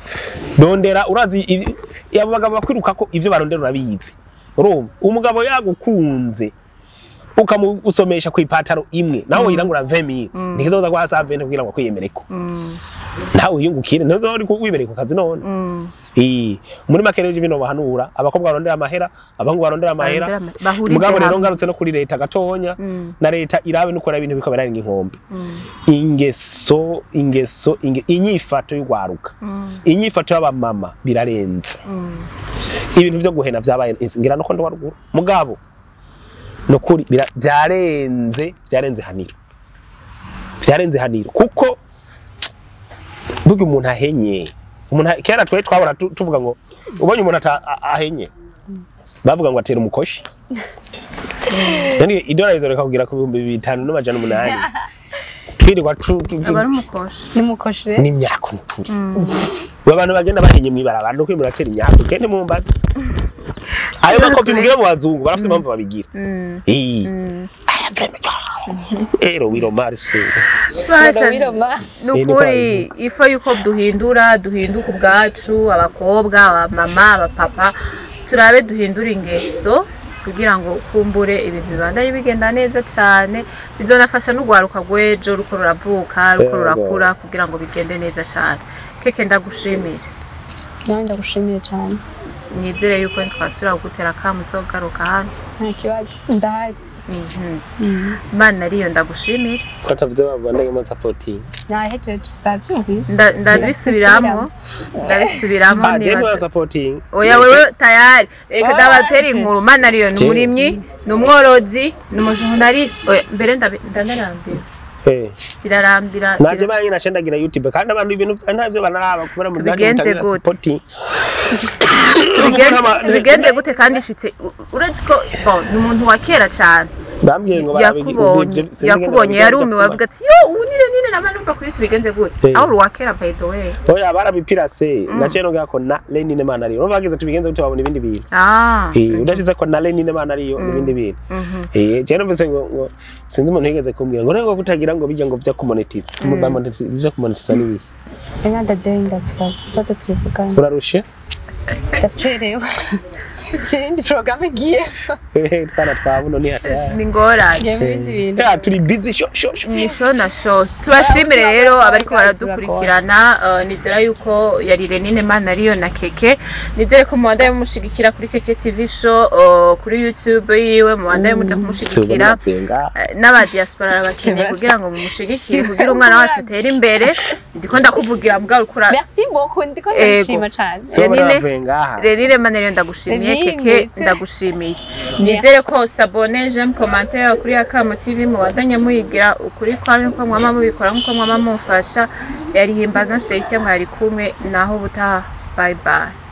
dondera urazi abo bagabo bakwiruka ko ivyo barondera urabizi. Urumva umugabo yagukunze ukamusomesha ku ipataro imwe nawe yirangura 20000 nikizoza kwa sa 20 kugira ngo akwiyemereko. Nawe uyungukire ntuzo uri kuwibereka kazi none. Muri make rero ibintu bahanura abakobwa barondera amahera, abahungu barondera amahera. Mugabo rero ngarutse no kuri leta gatonya na leta irabe nukora ibintu bikobera inkombe. Ingeso inyifato y'ugwaruka. Inyifato y'abamama birarenze. Ibintu byo guhena byabaye ngira no ko ndo waruguru. Mugabo nukuri byarenze haniro. Byarenze haniro kuko burya umuntu ahenye. Umuntu kera twe twabora tuvuga ngo ubonye umuntu ahenye bavuga ngo atera umukoshi. Yani idolari izoreka kugira ku 5800. Twirirwa
abari umukoshi.
Ni umukoshi
ni imyaka nukuri. Abantu bagenda bahenye mwibarabara no kwimura atera imyaka kende mumbaza. Ayo makopi mugira mu bazungu barafite impamvu babigira. Aya vraiment. Ero wiro marse.
Nukuri ifo yuko duhindura duhinduka ubwacu abakobwa abamama abapapa turabe duhindura ingeso kugira ngo kumbure ibintu bibandanye bigenda neza cyane bizonafasha n'ugwaruka rw'ejo ruko ruravuka ruko rurakura kugira ngo bigende neza cyane. Keke ndagushimira.
Nawe ndagushimiye cyane.
Nizere yuko ntwasubira kugutera akamu uzogaruka hano.
Nta kibazo ndahari.
Mana ariyo ndagushimira.
Ko atavuze babandanye mu supporting.
Nahejeje bavyumvise.
Ndabisubiramo. Ndabisubiramo
niba supporting.
Oya wewe tayari. Reka ndabatera inkuru. Mana ariyo ni umurimyi, ni umworozi, ni umujournaliste. Oya mbere ndanarambira. Birarambira.
Naje banye nashendagira YouTube kandi abantu ibintu ntavyo banaraba kubera mu
bigenze gute. Tubigende gute kandi shitse uretse ko bon ni umuntu wa kera cyane.
Bambwiye ngo
yakubonye yarumiwe avuga ati yo ubu nire naba numva kuri tubigenze gute. Aho uri wa kera by the way.
Oya barabipirase naciye nongera ko na Lenine Mana ariyo. Urumva bageze tubigenze gute babona ibindi bintu. Udashize ko na Lenine Mana ariyo ibindi bintu. Je numvise ngo sinzi umuntu yigeze kumbwira ngo rego kutagira ngo bijya ngo bya kumonetiza. Bamonetiza bya kumonetiza ni bihe.
Ena ndadenda gusa tuzaze tubivugane.
Urarushe?
Ndacerewe, sinindi porogaramu ngiye.
Twana twa buno ni hatari.
Ni ngorane.
Ngiye mu bindi bintu.
Ya, turi busy sho sho sho.
Ni show na show. Tubashimire rero abariko baradukurikirana. Nizera yuko yari Renine Manariyo na Keke. Nizere ko mubandaye mumushigikira kuri Keke TV Show, kuri YouTube yiwe mubandaye muja kumushigikira. N'aba diaspora bakeneye kugira ngo mumushigikire kugira umwana wacu atere imbere. Ndiko ndakuvugira mbwa urikura.
Merci beaucoup, ndiko ndashima cyane.
Renine. Renine Manariyo, ndagushimiye.
Renine,
Keke, ndagushimiye. Nizere ko s'abonner, j'aime, commentaire kuri Akamo TV mubandanye muyigira ukuri kwamye ko mwama mubikora nkuko mwama mumfasha. Yari Himbaza Nshyigikiye, mwari kumwe naho ubutaha. Bye bye.